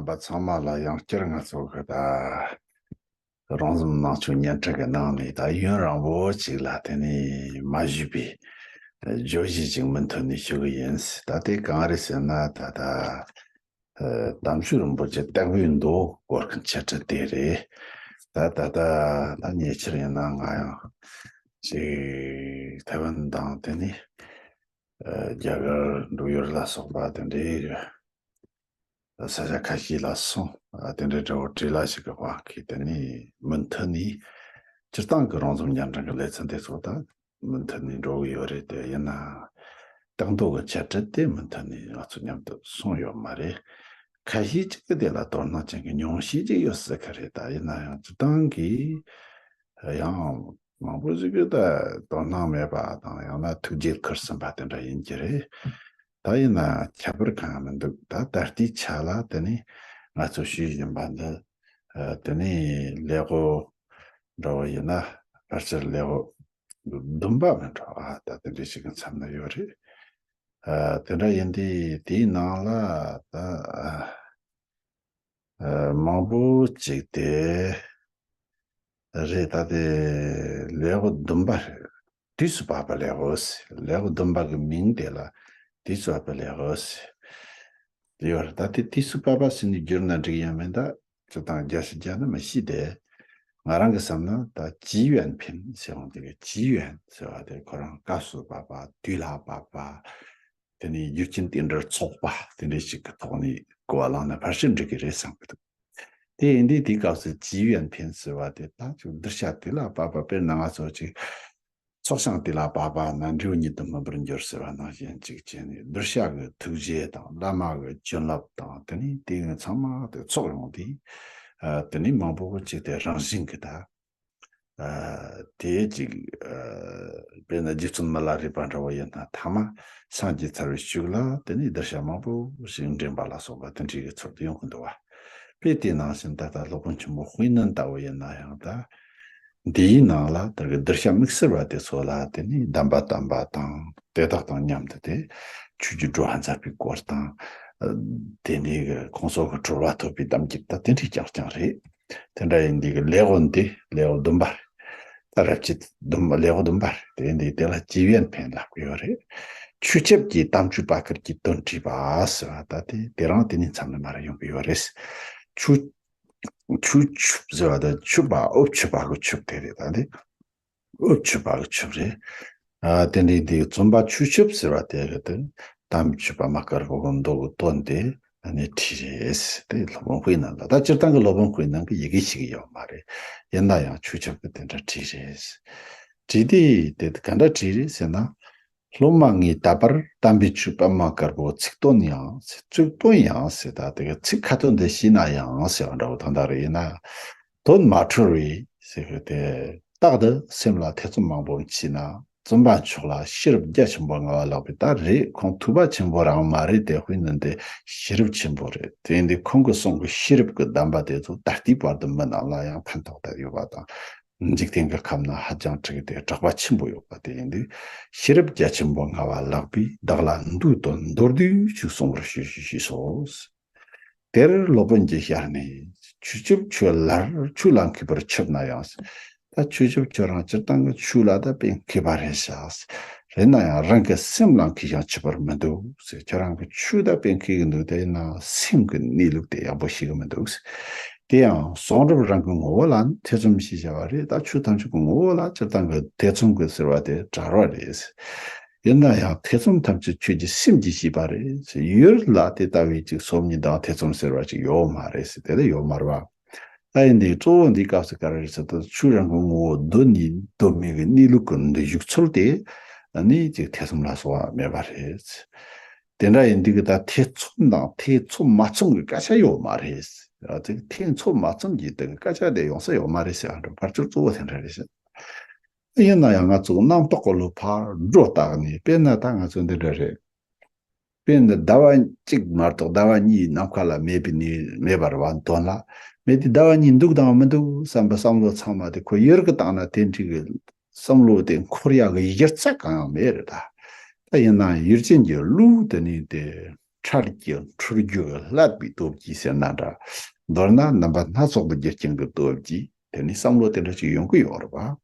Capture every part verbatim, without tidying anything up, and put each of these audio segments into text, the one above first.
པ་ཚང་མ་ལ་ཡང་བསྐྱར་ང་ཚོ་གི་ད་རོང་ཟོམ་ནང་ཆོས་བརྙན་འཕྲིན་གྱི་ནང་ནས་ད་ཡུན་རིང་པོ་ཅིག་ལ་དེ་ནས་མ་ཞུས་པའི་བརྗོད་གཞི་ཅིག་མུ་མཐུད་ནས་ཞུ་གི་ཡིན། ད་དེ་གང་རེད་ཟེར་ན། ད་ལྟ་ཨ་དམ་ཆོས་རིན་པོ་ཆེ་སྟེགས་བུའི་མདོ་སྐོར་གྱི་འཆད་ཁྲིད་དེ་རེད། ད་ད་ལྟ་ད་ཉེ་ཆར་ཡིན་ན་ང་ཡང་ཅིག་ཐའེ་ཝན་དང་དེ་ནས་ཨ་རྒྱ་གར་འབྲུག་ཡུལ་ལ་སོགས་པ་དེ་འདྲའི་ས་ཆ་ཁ་ཤས་ལ་སོང་། ཨ་དེ་འདྲའི་འདྲ་བོ་བྲེལ་བ་ཞིག་གི་དབང་གིས་དེ་ནས་མུ་མཐུད་ནས་སྤྱིར་བཏང་གི་རོང་ཟོམ་བརྙན་འཕྲིན་གྱི་ལེ་ཚན་དེ་ཚོ་ད་མུ་མཐུད་ནས་འགྲོ་གི་ཡོད་རེད། དེ་ཡིན་ན་སྟེགས་མདོ་གི་འཆད་ཁྲིད་དེ་མུ་མཐུད་ནས་ང་ཚོ་མཉམ་དུ་སོང་ཡོད་མ་རེད། ཁ་ཤས་ཅིག་གི་དེ་ལ་དོ་སྣང་ཅན་གྱི་ཉུང་ཤས་ཅིག་ཡོད་སྲིད་ཀྱི་རེད། ད་ཡིན་ན་ཡང་སྤྱིར་བཏང་གི་ཡང་མང་པོ་ཞིག་གིས་ད་དོ་སྣང་མེད་པ་དང་ཡང་ན་ཐུགས་རྗེ་ཁུར་ཟིན་པ་དེ་འདྲ་ཡིན་གྱི་རེད། ད་ཡིན་ན་ཁྱད་པར་གང་ཡང་མི་འདུག་ད་ད་ལྟའི་ཆ་ལ་དེ་ནི་ང་ཚོ་ཞུས་བཞིན་པ་འདི་ཨ་དེ་ནི་ལེའུ་འདྲ་བོ་ཡིན་ན་ཕལ་ཆེར་ལེའུ་བདུན་པ་མིན་འགྲོ། ཨ་ད་དེ་འདྲ་ཞིག་གི་མཚམས་ན་ཡོད་རེད། ཨ་དེ་འདྲ་ཡིན་དུས་དེའི་ནང་ལ་ད་ཨ་ཨ་མང་པོ་ཅིག་དེ་རེད། ད་དེ་ལེའུ་བདུན་པ་རེད། དུས་སུ་བབ་པའི་ལེའུ་ཟེར། ལེའུ་བདུན་པ་གི་མིང་དེ་ལ་དུས་སུ་བབ་པའི་ལེའུ་ཟེར། དེ་ཡོད་རེད། ད་དེ་དུས་སུ་བབ་པ་ཟེར་ནས་བསྒྱུར་ན་འགྲིག་ཡ་མིན། ད་སྤྱིར་བཏང་རྒྱ་ཞིག་རྒྱ་ནི་མི་ཤེས་ཏེ། ང་རང་གི་བསམ་ན་ད་机缘篇ཟེར་བ་དེ་གི་机缘ཟེར་བ་དེ་ཁོ་རང་སྐབས་སུ་བབ་པ། དུས་ལ་བབ་པ། དེ་ནས་རྒྱུ་རྐྱེན་དེ་འདྲར་ཚོགས་པ་དེ་འདྲ་ཞིག་གི་ཐོག་ནས་གོ་བ་བླངས་ན་ཕལ་ཆེར་འགྲིག་གི་རེད་བསམ་གི་འདུག་དེ་ཡིན་དུས་དེའི་སྐབས་སུ་机缘篇ཟེར་བ་དེ་ད་ཅིག་གདུལ་བྱ་དེ་ལ་བབ་པ། དཔེར་ན་ང་ཚོ་ཅིག་ཚོགས་ཞིང་དེ་ལ་བབ་པ་ན་འབྲས་བུ་ཉིད་དུ་སྨིན་པར་འགྱུར་ཟེར་བ་ནང་བཞིན་ཅིག་བྱས་ནས་གདུལ་བྱ་གི་ཐུགས་རྗེ་དང་བླ་མ་གི་བྱིན་རླབས་དང་དེ་ནས་དེ་གི་ཚང་མ་དེ་ཚོགས་ཡོང་དུས་ཨ་དེ་ནས་མང་པོ་ཅིག་དེ་རང་བཞིན་གྱི་ད་ཨ་དེ་ཅིག་ཨ་དཔེར་ན་རྗེ་བཙུན་མི་ལ་རས་པ་འདྲ་བོ་ཡིན་ན་ཐ་མ་སངས་རྒྱས་ཚར་བའི་ཤུགས་ལ་དེ་ནས་གདུལ་བྱ་མང་པོ་ཞིག་འདྲེན་པ་ལ་སོགས་པ་དེ་འདྲའི་གི་ཚུལ་དུ་ཡོང་གི་འདུག་བ། དཔེ་དེ་ནང་བཞིན་ད་ལྟ་སློབ་དཔོན་ཆེན་པོ་དཔལ་ནན་ལྟ་བུ་ཡིན་ན་ཡང་ད་འདིའི་ནང་ལ་དེ་གི་གདུལ་བྱ་དམིགས་བསལ་བ་དེ་ཚོ་ལ་དེ་ནས་གདམས་པ་བཏང་པ་དང་དེ་དག་དང་མཉམ་དུ་དེ་ཆོས་ཀྱི་སྒྲོ་འཕར་མཛད་པའི་སྐོར་དང་། ཨ་དེ་འདྲའི་གི་ཁོང་ཚོ་གི་གྲོལ་བ་ཐོབ་པའི་གཏམ་རྒྱུད་ད་དེ་འདྲའི་རྐྱང་རྐྱང་རེད། དེ་འདྲ་ཡིན་དུས་ཀྱི་ལེའུ་འདི་ལེའུ་བདུན་པ་རེད། ད་རབ་བྱེད་བདུན་པ་ལེའུ་བདུན་པ་རེད། དེ་ཡིན་དུས་དེ་ལ་机缘篇ལབ་ཀྱི་ཡོད་རེད། ཆོས་ཁྱབ་ཀྱིས་དམ་ཆོས་པ་དཀར་གྱི་དོན་དྲིས་པ་ཟེར་བ་ད་དེ་དེ་རང་དེ་ནས་མཚམས་ནས་མར་ཡོང་གི་ཡོད་རེད། ཆོས་ཆོས་ཁྱབ་ཟེར་བ་ད་ཆོས་པ་ཨོ་ཆོས་པ་གི་ཆོས་དེ་རེད། ད་དེ་ཨོ་ཆོས་པ་གི་ཆོས་རེད། ཨ་དེ་འདྲའི་འདི་རྩོམ་པ་ཆོས་ཁྱབ་ཟེར་བ་དེ་གི་དེ་དམ་ཆོས་པ་མ་དཀར་པོ་གི་མདོ་གི་དོན་དེ་ཨ་ནི་བྲིས་རེད། དེ་སློབ་དཔོན་དཔལ་ནན་ལ། ད་སྤྱིར་བཏང་གི་སློབ་དཔོན་དཔལ་ནན་གི་ཡི་གེ་ཤེས་ཀྱི་ཡོད་མ་རེད། ཡིན་ན་ཡང་ཆོས་ཁྱབ་གི་དེ་འདྲ་བྲིས་རེད། བྲིས་དེ་དེ་ག་འདྲ་བྲིས་རེད་ཟེར་ན། སློབ་མ་ངས་ད་བར་དམ་པའི་ཆོས་པདྨ་དཀར་པོ་ཚིག་དོན་ཡང་ཚིག་དོན་ཡང་ཟེར། ད་དེ་གི་ཚིག་ཁ་ཏོན་དེ་ཤེས་ན་ཡང་ཟེར་བ་འདྲ་བོ་དོན་དག་རེད། ཡིན་ན་དོན་མ་འཁྲུལ་བའི་ཟེར་གི་དེ། རྟག་ཏུ་སེམས་ལ་ཐེ་ཚོམ་མང་པོ་མཆིས་ན་བཙུན་པ་མཆོག་ལ་ཤེས་རབ་རྒྱ་ཆེན་པོ་མངའ་བ་ལགས་པས། ད་རེད། ཁོང་ཐུབ་པ་ཆེན་པོ་རང་མ་རེད་དེ། དཔེ་ནི་འདི་ཤེས་རབ་ཆེན་པོ་རེད། དེ་ཡིན་དུས་ཁོང་གི་གསུང་གི་ཤེས་རབ་ཀྱི་གདམས་པ་དེ་ཚོ་ད་ལྟའི་བར་དུ་མི་རྣམས་ལ་ཡང་ཕན་ཐོགས་ཏེ་ཡོད་པ་དང་། འཇིག་རྟེན་གྱི་ཁམས་ན་ཧ་ཅང་དྲག་སྟེ་གྲགས་པ་ཆེན་པོ་ཡོད་པ་དེ་ཡིན་དུས། ཤེས་རབ་རྒྱ་ཆེན་པོ་མངའ་བ་ལགས་པས་བདག་ལ་མདོ་དོན་མདོར་བསྡུས་ཤིག་གསུང་བར་ཞུ་ཞུ་ཞུས་སོ། དེར་སློབ་དཔོན་གྱིས་ཞལ་ནས། ཆོས་ཁྱབ་ཁྱོད་ལར་ཆོས་ལ་མཁས་པར་ཁྱབ་ན་ཡང་། ད་ཆོས་ཁྱབ་ཁྱོད་རང་སྤྱིར་བཏང་གི་ཆོས་ལ་ད་དཔེ་མཁས་པ་རེད་ཤག་རེད་ན་ཡང་རང་གི་སེམས་ལ་མཁས་ཤིང་ཁྱད་པར་མི་འདུག་ཟེར། ཁྱོད་རང་གི་ཆོས་ད་དཔེ་མཁས་ཀྱི་འདུག་དེ་ཡིན་ན་སེམས་ཀྱི་གནས་ལུགས་དེ་ཡག་པོ་ཤེས་ཀྱི་མི་འདུག་དེ་ཡང་གསུང་རབ་རང་གི་ངོ་བོ་ལ་ཐེ་ཚོམ་ཞེས་བྱ་བ་རེད། ད་ཆོས་ཐམས་ཅད་ཀྱི་ངོ་བོ་ལ་སྤྱིར་བཏང་གི་ཐེ་ཚོམ་གྱི་ཟེར་བ་དེ་བྲལ་བ་རེད། ཡིན་ན་ཡང་ཐེ་ཚོམ་ཐམས་ཅད་ཁྱོད་ཀྱི་སེམས་ཀྱིས་བྱས་པ་རེད། ཡུལ་ལ་དེ་ལྟ་བུའི་ཅིག་སོམ་ཉི་དང་ཐེ་ཚོམ་ཟེར་བ་ཅིག་ཡོད་མ་རེད་ཟེར། དེ་ལས་ཡོད་མ་རེད་བ། ད་ཡིན་དུས་གཙོ་བོ་འདིའི་སྐབས་སུ་ག་རེ་རེད་ཟེར་ན། ཆོས་རང་གི་ངོ་བོ་གདོད་ནས་གདོད་མའི་གི་གནས་ལུགས་ཀྱི་འདི་བཞུགས་ཚུལ་དེ་ནི་ཅིག་ཐེ་ཚོམ་ལ་སོགས་པ་མེད་པ་རེད། དེ་འདྲ་ཡིན་དུས་ཀྱི་ད་ཐེ་ཚོམ་དང་ཐེ་ཚོམ་མ་ཚོམ་གྱི་སྐད་ཆ་ཡོད་མ་རེད། ཨ་ཅིག་ཐེ་ཚོམ་མ་ཚོམ་གྱི་དེ་གི་སྐད་ཆ་དེ་ཡོང་ས་ཡོད་མ་རེད་ཟེར་བ་འདྲ། ཕར་ཚུར་གཙོ་བོ་དེ་འདྲ་རེད་ཟེར། ཡིན་ན་ཡང་ང་ཚོ་རྣམ་རྟོག་གི་ལུགས་ཕར་སྒྲོ་བཏགས་ནས་དཔེར་ན་ད་ང་ཚོ་འདི་འདྲ་རེད། དཔེར་ན་ཟླ་བ་གཅིག་མ་གཏོགས་ཟླ་བ་གཉིས་ནམ་མཁའ་ལ་མེད་པའི་ནི་མེད་པར་བ་དོན་ལ་མེད་དེ། ཟླ་བ་གཉིས་འདུག་དང་མི་འདུག་བསམ་པའི་བསམ་བློ་ཚང་མ་དེ་ཁོ་ཡུལ་གྱི་སྟེང་ན་དེ་འདྲའི་གི་བསམ་བློ་དེ་འཁོར་ཡག་གི་གཞི་རྩ་གང་ཡང་མེད་རེད་ད། ད་ཡིན་ན་ཡུལ་ཅན་གྱི་བློ་དེ་ནི་དེ། ཁྲལ་གྱི་འཁྲུལ་རྒྱུ་བསླད་པའི་སྟོབས་ཀྱིས་ཟེར་ན་འདྲ། མདོར་ན་རྣམ་པ་སྣ་ཚོགས་པའི་རྒྱུ་རྐྱེན་གྱི་སྟོབས་ཀྱིས་དེ་ནི་བསམ་བློ་དེ་འདྲ་ཅིག་ཡོང་གི་ཡོད་རེད་པ།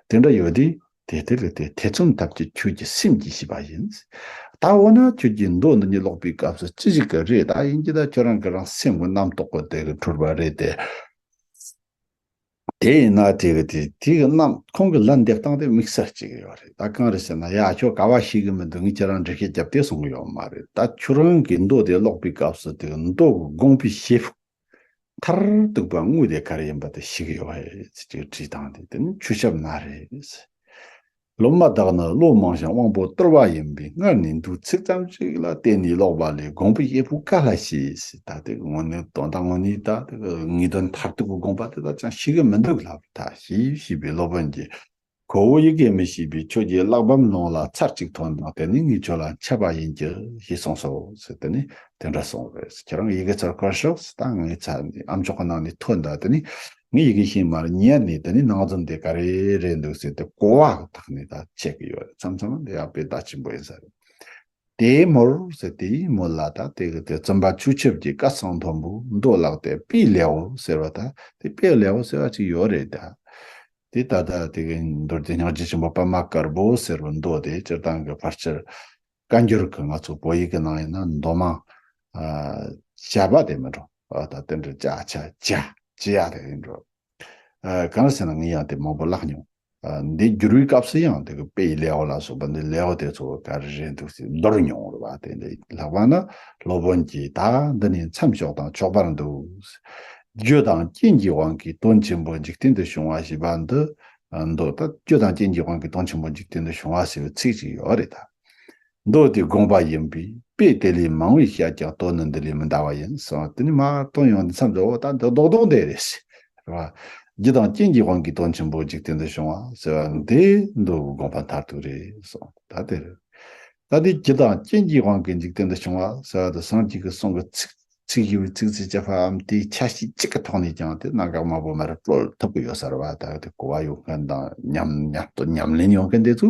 དེ་འདྲ་ཡོད་དུས་དེ་དེ་ལས་དེ་ཐེ་ཚོམ་ཐབས་ཀྱིས་ཁྱོད་ཀྱི་སེམས་ཀྱིས་ཤེས་པ་ཡིན། ད་འོ་ན་ཁྱོད་ཀྱིས་མདོ་འདི་ཉིད་ཀློག་པའི་སྐབས་སུ་ཅི་ཞིག་གི་རེད། ད་ཡིན་གྱི་ད་ཁྱོད་རང་གི་རང་སེམས་ཀྱི་རྣམ་རྟོག་གི་དེ་གི་འཁྲུལ་པ་རེད་དེ། དེ་ཡིན་ན་དེ་གི་དེ་དེ་གི་རྣམ་ཁོང་གི་ལན་འདེབས་སྟངས་དེ་དམིགས་བསལ་གཅིག་ཡོད་རེད། ད་གང་རེད་ཟེར་ན། ཡ་ཁྱོད་ག་བ་ཤེས་གི་མི་འདུག་ངས་ཁྱེད་རང་འགྲེལ་བཤད་རྒྱབ་སྟེ་གསུང་གི་ཡོད་མ་རེད། ད་ཁྱོད་རང་གིས་མདོ་དེ་ཀློག་པའི་སྐབས་སུ་དེ་གི་མདོ་གི་དགོངས་པའི་བྱེད་ཕུགས་མཐར་གཏུགས་པ་དངོས་དེ་ག་རེ་ཡིན་པ་དེ་ཤེས་གི་ཡོད་རེད་ཅེས་དྲིས་དང་དེ་དེ་ནི་ཆོས་ཞབས་ན་རེད། སློབ་མ་བདག་ནི་བློ་མང་ཞིང་དབང་པོ་དུལ་བ་ཡིན་པས། སྔར་ནས་འདུག་ཚིག་ཙམ་ཞིག་ལ་བརྟེན་ནས་ཀློག་པ་ལས་དགོངས་པའི་བྱེད་ཕུགས་ག་ལ་ཤེས། ད་དེ་དངོས་གནས་དོན་དག་དངོས་གནས་ད་དེ་ངེས་དོན་མཐར་ཐུག་གི་དགོངས་པ་དེ་དག་ཀྱང་ཤེས་གི་མི་འདུག་ལབ། ད་ཞེས་ཞུས་པས། སློབ་དཔོན་གྱིས། ཁོ་བོ་ཡི་གེ་མི་ཤེས་པས་ཁྱོད་ཀྱི་བརླག་བམ་ལོང་ལ་ཚར་གཅིག་ཐོན་དང་། དེ་ནས་ངས་ཁྱོད་ལ་འཆད་པ་ཡིན་གྱི་ཞེས་གསུངས་སོ་ཟེར། དེ་ནས་དེ་འདྲ་གསུངས་རེད། ཁྱེད་རང་ཡི་གེ་ཚར་ཁར་ཤོག་ད་ངས་ཚར་ནས་ཨམ་ཅོག་གི་ནང་ནས་ཐོན་ད། དེ་ནས་ངས་ཡི་གེ་ཤེས་མ་རེད། ཉན་ནས་དེ་ནས་ནང་དོན་དེ་ག་རེ་རེད་འདུག་ཟེར་ཏེ་གོ་བ་ཐག་ནས་ད་ཆད་ཀྱི་ཡོད་རེད། མཚམས་མཚམས་དེ་ཡང་དཔེ་རྟགས་ཆེན་པོ་ཡིན་ས་རེད། དེའི་མུར་ཟེར། དེའི་མུར་ལ་ད་དེ་གི་དེ་བཙུན་པ་ཆོས་ཁྱབ་ཀྱིས་སྐད་གསང་མཐོན་པོས་མདོ་བཀླགས་ཏེ་དཔེའི་ལེའུ་ཟེར་བ་ད་དེ་དཔེའི་ལེའུ་ཟེར་བ་ཅིག་ཡོད་རེད་ད། དེ་ད་ལྟ་དེ་གི་མདོ་སྡེ་སྙིང་རྗེ་ཆེན་པོ་པདྨ་དཀར་པོ་ཟེར་བའི་མདོ་དེ་སྤྱིར་བཏང་གི་ཕལ་ཆེར་བཀའ་འགྱུར་གྱི་ང་ཚོ་བོད་ཡིག་གི་ནང་ཡིན་ན་མདོ་མང་ཨ་བྱ་བ་དེ་མི་འགྲོ། ཨ་ད་དེ་འདྲ་བྱ་བྱ་བྱ་བྱ་ཡ་དེ་ཡིན་འགྲོ། ཨ་གང་ཟེར་ན་ངས་ཡང་དེ་མང་པོ་བཀླགས་མྱོང་། ཨ་འདི་བསྒྱུར་བའི་སྐབས་སུ་ཡང་དེ་གི་དཔེའི་ལེའུ་ལ་སོགས་པ་འདི་ལེའུ་དེ་ཚོ་ག་རེ་རེད་འདུག་ཟེར་མདོར་མྱོང་རེད་བ། དེ་འདི་ལྷག་པ་ན་སློབ་དཔོན་གྱིས་ད་འདི་ནི་མཚམས་ཞོག་དང་ཆོག་པར་འདུག་རྒྱུ་དང་རྐྱེན་གྱི་དབང་གིས་དོན་ཆེན་པོ་འཇིག་རྟེན་དུ་བྱུང་བ་ཞེས་པ་འདི་མདོ་ད་རྒྱུ་དང་རྐྱེན་གྱི་དབང་གིས་དོན་ཆེན་པོ་འཇིག་རྟེན་དུ་བྱུང་བ་ཟེར་བའི་ཚིག་ཅིག་ཡོད་རེད་ད། མདོ་དེ་དགོངས་པ་ཡིན་པས་དཔེ་དེ་ལས་མང་བས་བཤད་ཀྱང་དོན་ནི་འདི་ལས་མི་འདའ་བ་ཡིན་གསུངས། དེ་ནི་མ་དོན་ཡོང་དུས་མཚམས་སུ་འོ་ད་འདི་རྡོག་རྡོག་འདི་རེད་ཟེར་བ། རྒྱུ་དང་རྐྱེན་གྱི་དབང་གིས་དོན་ཆེན་པོ་འཇིག་རྟེན་དུ་བྱུང་བ་ཟེར་བ་འདི་མདོ་གི་དགོངས་པ་མཐར་ཐུག་རེད་གསུངས། ད་དེ་རེད། ད་དེ་རྒྱུ་དང་རྐྱེན་གྱི་དབང་གིས་འཇིག་རྟེན་དུ་བྱུང་བ་ཟེར་བ་དེ་སངས་རྒྱས་ཀྱི་གསུང་གི་ཚིག་ཚིག་ཞུ་བའི་ཚིག་ཚིག་གཅིག་པའམ་དེའི་ཆ་ཤས་གཅིག་གི་ཐོག་ནས་ཀྱང་དེ་གནད་འགག་མང་པོ་མར་དཀྲོལ་ཐུབ་ཀྱི་ཡོད་ས་རེད་བ། ད་དེ་གོ་བ་ཡོད་མཁན་དང་ཉམས་ཉམས་ཉམས་ལེན་ཡོད་མཁན་དེ་ཚོ།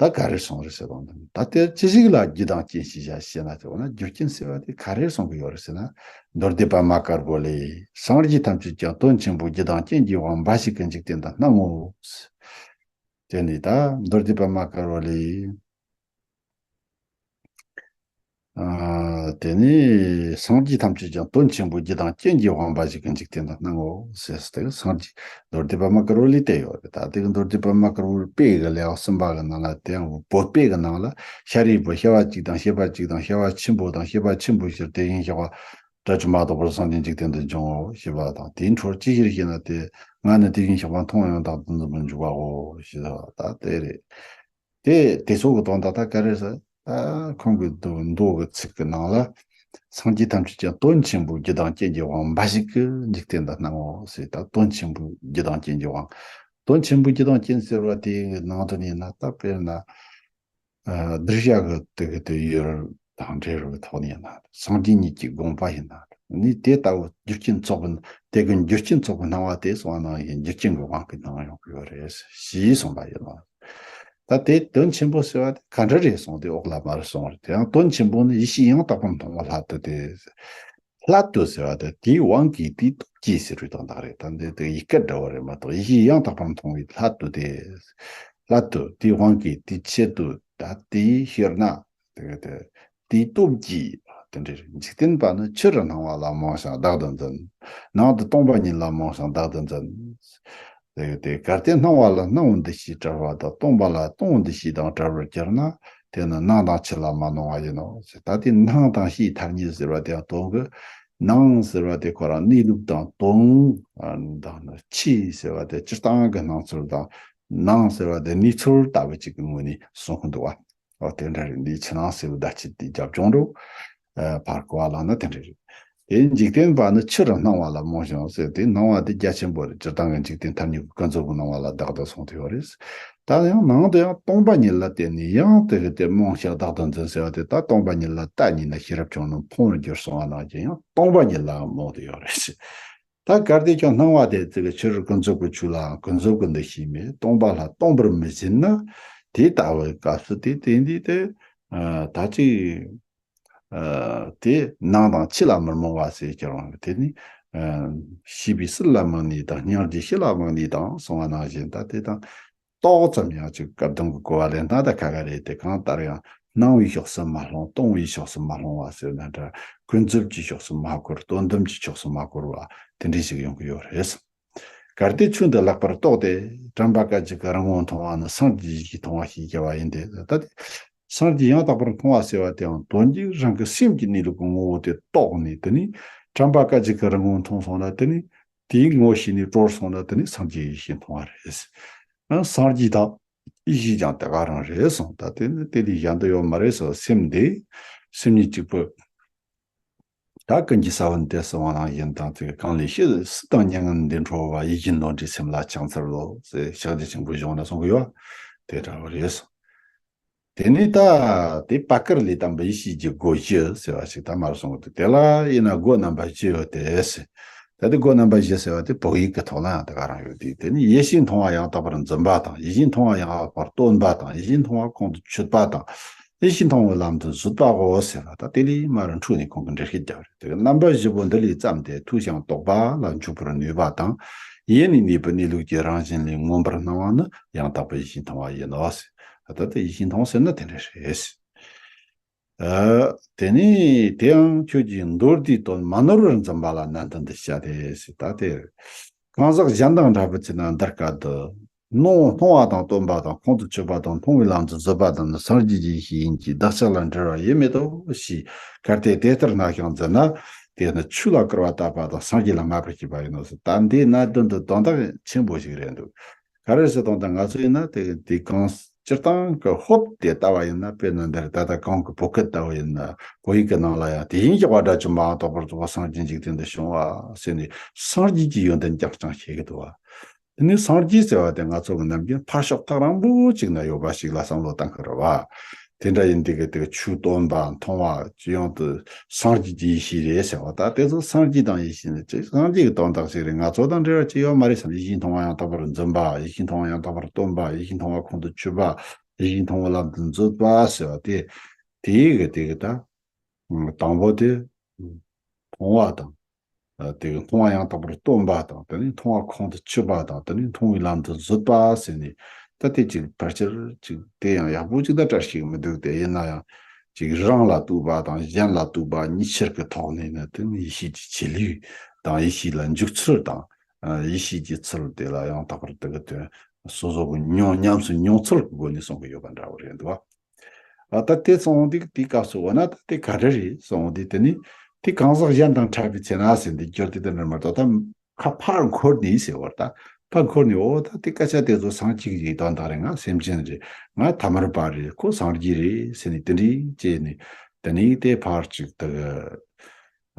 ད་ག་རེ་སོང་རེད་ཟེར་དང་། ད་དེ་ཅི་ཞིག་ལ་རྒྱུ་དང་རྐྱེན་ཞེས་བྱ་ཞེ་ན་ཟེར་བ་ན། རྒྱུ་རྐྱེན་ཟེར་བ་དེ་ག་རེ་གསུང་གི་ཡོད་རེད་ཟེར་ན། མདོ་སྡེ་པདྨ་དཀར་པོ་ལས། སངས་རྒྱས་ཐམས་ཅད་ཀྱང་དོན་ཆེན་པོ་རྒྱུ་དང་རྐྱེན་གྱི་དབང་འབའ་ཞིག་གིས་འཇིག་རྟེན་དུ་སྣང་ངོ་། དེ་ནི་ད་མདོ་སྡེ་པདྨ་དཀར་པོ་ལས། ཨ་དེ་ནི་སངས་རྒྱས་ཐམས་ཅད་ཀྱང་དོན་ཆེན་པོ་རྒྱུ་དང་རྐྱེན་གྱི་དབང་འབའ་ཞིག་གིས་འཇིག་རྟེན་དུ་སྣང་ངོ་ཟེར་ཏེ་སངས་རྒྱས་མདོ་སྡེ་པདྨ་དཀར་པོ་ལས་བལྟས་ཡོད་རེད། ད་དེ་གི་མདོ་སྡེ་པདྨ་དཀར་པོའི་དཔེ་གི་ལེའུ་གསུམ་པ་གི་ནང་ལ་དེའང་བོད་དཔེ་གི་ནང་ལ་ཤཱ་རིའི་བུ་བྱ་བ་གཅིག་དང་བྱེད་པ་གཅིག་དང་བྱ་བ་ཆེན་པོ་དང་བྱེད་པ་ཆེན་པོའི་ཕྱིར་དེ་བཞིན་གཤེགས་པ་དགྲ་བཅོམ་པ་རྫོགས་པར་སངས་རྒྱས་འཇིག་རྟེན་དུ་འབྱུང་ངོ་ཞེས་པ་དང་། དེའི་འཕྲོར་ཅི་ཕྱིར་ཞེ་ན་སྟེ། ང་ནི་དེ་བཞིན་གཤེགས་པ་མཐོང་བ་ཡང་དག་ཏུ་འཛིན་པར་འཇུག་པའོ་ཞེས་ད་དེ་རེད། དེ་དེ་ཚོ་གི་དོན་དག་ད་ག་རེ་ཟེར། ད་ཁོང་གི་མདོ་མདོ་གི་ཚིག་གི་ནང་ལ། སངས་རྒྱས་ཐམས་ཅད་ཀྱང་དོན་ཆེན་པོའི་རྒྱུ་དང་རྐྱེན་གྱི་དབང་འབའ་ཞིག་གིས་འཇིག་རྟེན་དུ་སྣང་ངོ་ཟེར། ད་དོན་ཆེན་པོའི་རྒྱུ་དང་རྐྱེན་གྱི་དབང་། དོན་ཆེན་པོའི་རྒྱུ་དང་རྐྱེན་ཟེར་བ་དེའི་ནང་དུ་ནི་ན་ད་དཔེར་ན། ཨ་གདུལ་བྱ་གི་དེ་གི་དེ་ཡུལ་དང་འབྲེལ་བའི་ཐོག་ནས་ན་སངས་རྒྱས་ཉིད་ཀྱི་དགོངས་པ་ཡིན་ན་ནི་དེ་ལྟ་བུ་རྒྱུ་རྐྱེན་ཚོགས་པའི་དེ་གི་རྒྱུ་རྐྱེན་ཚོགས་པའི་སྣང་བ་དེ་སོང་བ་ནང་བཞིན་རྒྱུ་རྐྱེན་གྱི་དབང་གིས་སྣང་ཡོང་གི་ཡོད་རེད་ཞེས་གསུངས་པ་ཡིན་ནོ། ད་དེ་དོན་ཆེན་པོ་ཟེར་བ་དེ་ག་འདྲ་རེད་གསུངས་ཏེ་འོག་ལ་མར་གསུངས་རེད། དེ་ཡང་དོན་ཆེན་པོ་ནི་ཡེ་ཤེས་ཡང་དག་པར་མཐོང་བ་སླད་དུ་སྟེ། སླད་དུ་ཟེར་བ་དེ་དེའི་དབང་གིས་དེའི་སྟོབས་ཀྱིས་ཟེར་བའི་དོན་དག་རེད། ད་འདི་དེ་ཡི་གེ་འདྲ་བོ་རེད་མ་གཏོགས་ཡེ་ཤེས་ཡང་དག་པར་མཐོང་བའི་སླད་དུ་སྟེ། སླད་དུ་དེའི་དབང་གིས་དེའི་ཆེད་དུ་ད་དེའི་ཕྱིར་ན་དེ་གི་དེ་དེའི་སྟོབས་ཀྱིས་དེ་འདྲའི་འཇིག་རྟེན་པ་ནི་ཕྱི་རུ་སྣང་བ་ལ་རྨོངས་ཤིང་བདག་ཏུ་འཛིན། ནང་དུ་སྟོང་པ་ཉིད་ལ་རྨོངས་ཤིང་བདག་ཏུ་འཛིན། དེ་གི་དེ་གལ་ཏེ་སྣང་བ་ལ་སྣང་བ་འདུ་ཤེས་བྲལ་བ་དང་སྟོང་པ་ལ་སྟོང་འདུ་ཤེས་དང་བྲལ་བར་གྱུར་ན། དེ་ནི་སྣང་དང་ཕྱི་ལ་མ་སྣང་བ་ཡིན་ནོ་ཟེར། ད་དེ་སྣང་དང་ཕྱིའི་ཐ་སྙད་ཟེར་བ་དེ་ཡང་དོན་གྱི་སྣང་ཟེར་བ་དེ་ཁོ་རང་གནས་ལུགས་དང་དོན་དང་ནི་ཕྱི་ཟེར་བ་དེ་སྤྱིར་བཏང་གི་སྣང་ཚུལ་དང་། སྣང་ཟེར་བ་དེ་གནས་ཚུལ་ལྟ་བུ་ཅིག་གི་ངོས་ནས་གསུང་གི་འདུག་བ། འོ་དེ་འདྲ་རེད། འདིའི་ཕྱི་ནང་གསལ་བའི་བརྡ་ཆད་དེ་རྒྱབ་ལྗོངས་འགྲོ། ཨ་ཕར་གོ་བ་བླངས་ན་དེ་འདྲ་རེད། དེ་འཇིག་རྟེན་པ་ནི་ཕྱི་རུ་སྣང་བ་ལ་རྨོངས་ཤིང་ཟེར་ཏེ་སྣང་བ་དེ་རྒྱ་ཆེན་པོ་རེད། སྤྱིར་བཏང་གི་འཇིག་རྟེན་ཐ་སྙད་ཀྱི་ཀུན་རྫོབ་ཀྱི་སྣང་བ་ལ་བདག་ཏུ་སོང་དུ་ཡོད་རེད། ད་ཡང་ནང་དུ་ཡང་སྟོང་པ་ཉིད་ལ་བརྟེན་ནས་ཡང་དེ་གི་དེ་རྨོངས་ཤིང་བདག་ཏུ་འཛིན་ཟེར་བ་དེ་ད་སྟོང་པ་ཉིད་ལ་ལྟ་ཉིད་ནི་ཤེས་རབ་ཆུང་ངུ་ཕུང་བར་གྱུར་སོང་བ་ནང་བཞིན་ཡང་སྟོང་པ་ཉིད་ལ་རྨོངས་ཏེ་ཡོད་རེད། ད་གལ་ཏེ་ཀྱང་སྣང་བ་དེ་ཚིག་གི་ཕྱི་རོལ་ཀུན་རྫོབ་ཀྱི་ཆོས་ལའང་ཀུན་རྫོབ་ཀྱི་འདུ་ཤེས་མེད། སྟོང་པ་ལ་སྟོང་པར་མི་བྱེད་ན། དེ་ལྟ་བུའི་སྐབས་སུ་དེ་དེ་འདི་དེ་ད་ཅི་ ཨ་དེ་ནང་དང་ཕྱི་ལ་མི་རྨོངས་པ་ཟེར་གྱི་རང་དེ་ནི་ཨ་ཤེས་པའི་ཟུར་ལ་མི་གནས་དང་སྙིང་རྗེ་ཤེས་ལ་མི་གནས་དང་གསུངས་པ་ནང་བཞིན་ད་དེ་དང་ཏོག་ཙམ་ཡང་ཅིག་སྐབས་དང་གི་གོ་བ་ལེན་སྟངས་ད་ཁ་ཁ་རེད། དེ་གང་ལྟར་ཡང་སྣང་བའི་ཕྱོགས་སུ་མ་ལྷུང་། སྟོང་བའི་ཕྱོགས་སུ་མ་ལྷུང་བ་ཟེར་ན་འདྲ། ཀུན་རྫོབ་ཀྱི་ཕྱོགས་སུ་མ་བསྐོར། དོན་དམ་གྱི་ཕྱོགས་སུ་མ་བསྐོར་བ་དེ་འདྲའི་ཞིག་ཡོང་གི་ཡོད་རེད། གལ་ཏེ་ཆོས་འདི་ལེགས་པར་རྟོགས་ཏེ། དྲན་པ་སྐད་ཅིག་གིས་རང་ངོ་མཐོང་བ་ནི། སངས་རྒྱས་ཡེ་ཤེས་མཐོང་བ་ཞེས་བྱ་བ་ཡིན་ཏེ། ད་དེ་སངས་རྒྱས་ཡང་དག་པར་མཐོང་བ་ཟེར་བ་དེའང་དོན་གྱིས་རང་གི་སེམས་ཀྱི་གནས་ལུགས་ཀྱི་ངོ་བོ་དེ་རྟོགས་ནས། དེ་ནས་དྲན་པ་སྐད་ཅིག་གིས་རང་ངོ་མཐོང་སོང་ན། དེ་ནས་དེའི་ངོ་ཤེས་ནས་གྲོལ་སོང་ན། དེ་ནས་སངས་རྒྱས་ཡེ་ཤེས་མཐོང་བ་རེད། ཨ་སངས་རྒྱས་དང་ཡེ་ཤེས་ཀྱང་དེ་ག་རང་རེད་གསུངས། ད་དེ་ནི་དེ་ལས་གཞན་དུ་ཡོད་མ་རེད་ཟེར། སེམས་འདི་སེམས་ཉིད་གཅིག་པུ། ད་ཀུན་གྱི་ས་བོན་དེ་གསུངས་པ་ནང་བཞིན་དང་། དེ་གང་ལས་སྤྱི་སྲིད་དང་མྱ་ངན་འདས་འཕྲོ་བ། ཡིད་བཞིན་ནོར་འདྲའི་སེམས་ལ་ཕྱག་འཚལ་ལོ་ཟེར་ཕྱག་རྒྱ་ཆེན་པོའི་གཞུང་ན་གསུང་གི་ཡོད། དེ་འདྲ་བ་རེད་གསུངས། དེ་ནས་ད་དེ་པ་ཀར་ལས་དམ་པའི་ཡེ་ཤེས་ཀྱི་སྒོ་བཞི་ཟེར་བ་ཞིག་ད་མར་གསུངས་ཏེ། དེ་ལ་དབྱེ་ན་སྒོ་རྣམ་པ་བཞི་ཡོད་དེ་ཟེར། ད་དེ་སྒོ་རྣམ་པ་བཞི་ཟེར་བ་དེ་བོད་ཡིག་གི་ཐོག་ལ་ཡང་དེ་ག་རང་ཡོད་དེ། དེ་ནི་ཡེ་ཤེས་མཐོང་བ་ཡང་དག་པར་འཛིན་པ་དང་། ཡིད་བཞིན་མཐོང་བ་ཡང་དག་པར་སྟོན་པ་དང་། ཡིད་བཞིན་མཐོང་བ་ཁོང་དུ་ཆུད་པ་དང་། ཡིད་བཞིན་མཐོང་བའི་ལམ་དུ་འཛུད་པའོ་ཟེར་བ། ད་དེ་ལས་མར་འཕྲོས་ནས་ཁོང་གིས་འགྲེལ་བཤད་བརྒྱབ་རེད། དེ་རྣམ་པ་བཞི་པོ་འདི་ལས་བརྩམས་ཏེ། ཐོས་ཤིང་རྟོགས་པ་ལ་འཇུག་པར་ནུས་པ་དང་། ཡེ་ནས་གནས་པའི་གནས་ལུགས་ཀྱི་རང་བཞིན་ལས་མངོན་པར་སྣང་བ་ནི་ཡང་དག་པའི་ཡིད་བཞིན་མཐོང་བ་ཡིན་ནོ་ཟེར། ད་ལྟ་ཡིད་བཞིན་མཐོང་ཟེར་ན་དེ་འདྲ་རེད། ཨ་དེ་ནས་དེའང་ཁྱོད་ཀྱིས་མདོ་སྡེའི་དོན་མ་ནོར་བར་འཛིན་པ་ལ་ནན་ཏན་དུ་བྱ་སྟེ་ཟེར། ད་དེ་གང་ཟག་གཞན་དང་འདྲ་བར་བྱེད་ན་འདིར་སྐད་དུ། མནོ་མཐོང་བ་དང་སྟོན་པ་དང་། ཁོང་དུ་ཆུད་པ་དང་། མཐོང་བའི་ལམ་དུ་འཛུད་པ་དང་ནི། སངས་རྒྱས་ཀྱི་ཡེ་ཤེས་ཡིན་གྱི། བདག་ཅག་ལ་འབྲེལ་བ་ཡེ་མེད་དོ་ཞེས། གལ་ཏེ་དེ་ལྟར་སྣང་ཞིང་འཛིན་ན། དེས་ནི་ཆོས་ལ་སྐུར་བ་བཏབ་པ་དང་། སངས་རྒྱས་ལ་སྨད་པར་བྱེད་པ་ཡིན་ནོ་ཟེར། ད་འདི་ནི་དོན་དུ་དོན་དག་ཆེན་པོ་ཞིག་རེད་འདུག་ག་རེ་ཟེར་དང་། ད་ང་ཚོ་ཡིན་ན་དེ་དེ་གང་སྤྱིར་བཏང་གི་ཧོབ་དེ་ལྟ་བ་ཡིན་ན། དཔེར་ན་འདིར་ད་ལྟ་གོང་གི་བོད་སྐད་ལྟ་བུ་ཡིན་ན། བོད་ཡིག་གི་ནང་ལ་ཡང་དེ་བཞིན་གཤེགས་པ་དགྲ་བཅོམ་པའང་དག་པར་རྫོགས་པ་སངས་རྒྱས་འཇིག་རྟེན་དུ་བྱུང་བ་ཟེར་ནས་སངས་རྒྱས་ཀྱི་ཡོན་ཏན་རྐྱང་རྐྱང་བཤད་ཀྱི་འདུག་བ། དེ་ནས་སངས་རྒྱས་ཟེར་བ་དེ་ང་ཚོ་གི་ནམ་རྒྱུན་ཕར་ཕྱོགས་ཐག་རིང་པོ་ཅིག་ན་ཡོད་པ་ཞིག་ལ་བསམ་བློ་བཏང་གི་རེད་བ། དེ་འདྲ་ཡིན་དུས་ཀྱི་དེ་ཆོས་སྟོན་པ་མཐོང་བ་སྤྱི་ཡོངས་དུ་སངས་རྒྱས་ཀྱི་ཡེ་ཤེས་རེད་ཟེར་བ། ད་དེ་ཚོ་སངས་རྒྱས་དང་ཡེ་ཤེས་ནི་ཅིག་སངས་རྒྱས་ཀྱི་དོན་དག་ཞིག་རེད། ང་ཚོ་དང་འབྲེལ་བ་ཅི་ཡོད་མ་རེད་བསམ། ཡིད་བཞིན་མཐོང་བ་ཡང་དག་པར་འཛིན་པ། ཡིད་བཞིན་མཐོང་བ་ཡང་དག་པར་སྟོན་པ། ཡིད་བཞིན་མཐོང་བ་ཁོང་དུ་ཆུད་པ། ཡིད་བཞིན་མཐོང་བའི་ལམ་དུ་འཛུད་པ་ཟེར་བ་དེ། དེའི་གི་དེ་གི་ད་དང་པོ་དེ་མཐོང་བ་དང་། ཨ་དེ་གི་མཐོང་བ་ཡང་དག་པར་སྟོན་པ་དང་། དེ་ནས་མཐོང་བ་ཁོང་དུ་ཆུད་པ་དང་། དེ་ནས་མཐོང་བའི་ལམ་དུ་འཛུད་པ་ཟེར་ནས། ད་དེ་ཅིག་ཕལ་ཆེར་ཅིག་དེ་ཡང་ཡག་པོ་ཅིག་ད་བཀྲ་ཤིས་མི་འདུག་དེ་ཡིན་ན་ཡང་ཅིག་རང་ལ་ལྟོས་པ་དང་གཞན་ལ་ལྟོས་པ་གཉིས་ཆར་གྱི་ཐོག་ནས་ནི། དེ་ནི་ཡེ་ཤེས་ཀྱི་ཆེ་ལུགས་དང་། ཡེ་ཤེས་ལ་འཇུག་ཚུལ་དང་། ཨ་ཡེ་ཤེས་ཀྱི་ཚུལ་དེ་ལ་ཡང་དག་པར་དེ་གི་དོན་སོ་སོ་གི་མྱོང་ཉམས་སུ་མྱོང་ཚུལ་གྱི་སྒོ་ནས་གསུང་གི་ཡོད་པ་འདྲ་བོ་རེད་འདུག་ཨ་ད་དེ་སོང་དུས་དེའི་སྐབས་སུ་འོ་ན་ད་དེ་ག་རེ་རེད་སོང་དུས། དེ་ནི་དེ་གང་ཟག་གཞན་དང་འཕྲད་པའི་ཚེ་ན་ཟེར་འདི་སྦྱོར་དེ་དེ་འདྲ་མ་གཏོགས། ད་ཁ་ཕར་འཁོར་ནས་ཟེར་བར། ད་ཕར་འཁོར་ནས་འོ་ད་དེ་སྐད་ཆ་དེ་ཚོ་སངས་རྒྱས་ཀྱི་དོན་དག་རེད། ང་སེམས་ཅན་རེད། ང་ཐ་མལ་པ་རེད། ཁོ་སངས་རྒྱས་རེད་ཟེར་ནས་དེ་འདྲའི་བྱས་ནས། དེ་ནས་དེ་ཕར་ཅིག་དེ་གི་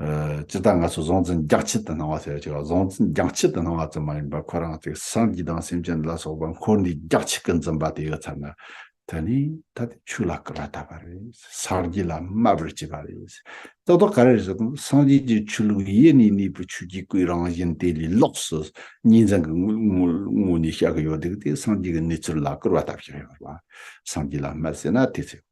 ཨ་སྤྱིར་བཏང་ང་ཚོ་གཟུང་འཛིན་རྒྱང་ཆད་དུ་སྣང་བ་ཟེར་བ་ཅིག་ལ། གཟུང་འཛིན་རྒྱང་ཆད་དུ་སྣང་བ་ཙམ་མ་ཡིན་པར་ཁོ་རང་ཅིག་སངས་རྒྱས་དང་སེམས་ཅན་ལ་སོགས་པ་འཁོར་འདས་རྒྱང་ཆད་ཀྱི་འཛིན་པ་དེ་ཡོད་ཚར་ན། དེ་ནི་ད་དེ་ཆོས་ལ་སྐུར་བ་བཏབ་པ་རེད། སངས་རྒྱས་ལ་སྨད་པར་བྱེད་པ་རེད། རྡོག་རྡོག་ག་རེ་རེད་ཟེར་ན། སངས་རྒྱས་ཀྱི་ཆོས་ལུགས་ཡེ་ནས་གནས་པའི་ཆོས་ཀྱི་སྐུའི་རང་བཞིན་དེ་ལས་ལོགས་སུ་ཉིན་མཚན་གྱི་ངོ་ངོ་ངོ་ནས་བཤད་གི་ཡོད་དེ། དེ་སངས་རྒྱས་ཀྱི་གནས་ཚུལ་ལ་སྐུར་བ་བཏབ་བཞག་ཡོད་རེད་བ། སངས་རྒྱས་ལ་སྨད་ཟེར་ན་དེ་ཚེ།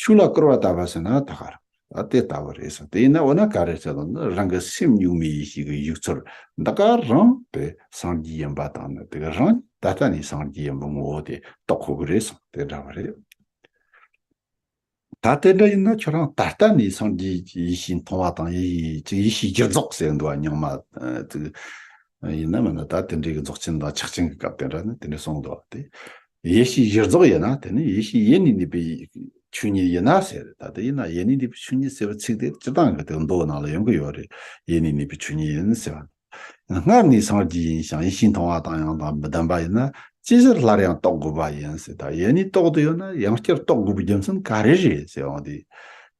ཆོས་ལ་སྐུར་བ་བཏབ་པ་ཟེར་ན་ད་ག་རེད། ད་དེ་ལྟ་བུ་རེད་ཟེར། དེ་ཡིན་ན་འོ་ན་ག་རེ་ཟེར་ན། རང་གི་སེམས་གཉུག་མའི་ཡེ་ཤེས་ཀྱི་ཡུག་ཚོར་འདི་ག་རང་དེ་སངས་རྒྱས་ཡིན་པ་དང་ནི། དེ་ག་རང་ད་ལྟ་ནས་སངས་རྒྱས་ཡིན་པའི་ངོ་བོ་དེ་རྟོགས་དགོས་ཀྱི་རེད་ཟེར། དེ་འདྲ་བ་རེད། ད་དེ་འདྲ་ཡིན་ན་ཁྱོད་རང་ད་ལྟ་ནས་སངས་རྒྱས་ཀྱི་ཡེ་ཤེས་མཐོང་བ་དང་། ཡེ་ཡེ་ཡེ་ཤེས་གྱུར་རྫོགས་ཟེར་འདུག་བ། རྙིང་མ་ཨ་ཅིག་ཡིན་ན་མིན་ན། ད་དེ་འདྲའི་གི་རྫོགས་ཆེན་དང་ཕྱག་ཆེན་གྱི་སྐབས་དེ་འདྲ་ནི་དེ་འདྲ་གསུངས་འདུག་བ། དེ་ཡེ་ཤེས་གྱུར་རྫོགས་ཡིན་ན། དེ་ནི་ཡེ་ཤེས་ཡེ་ནས་གནས་པའི་ཆོས་ཉིད་ཡིན་ན་ཟེར། ད་དེ་ཡིན་ན་ཡེ་ནས་གནས་པའི་ཆོས་ཉིད་ཟེར་བའི་ཚིག་དེ་སྤྱིར་བཏང་གི་དེ་མདོ་ནང་ལ་ཡོང་གི་ཡོད་རེད། ཡེ་ནས་གནས་པའི་ཆོས་ཉིད་ཡིན་ཟེར་བ། སྔར་ནས་སངས་རྒྱས་ཡིན་ཞིང་ཡེ་ཤེས་མཐོང་བ་དང་ཡང་དག་མི་ལྡན་པ་ཡིན་ན། ཅི་ཕྱིར་སླར་ཡང་རྟོགས་དགོས་པ་ཡིན་ཟེར། ད་ཡེ་ནས་རྟོགས་བསྡད་ཡོད་ན་ཡང་བསྐྱར་རྟོགས་དགོས་པའི་རྒྱུ་མཚན་ག་རེ་རེད་ཟེར་འོང་དུས།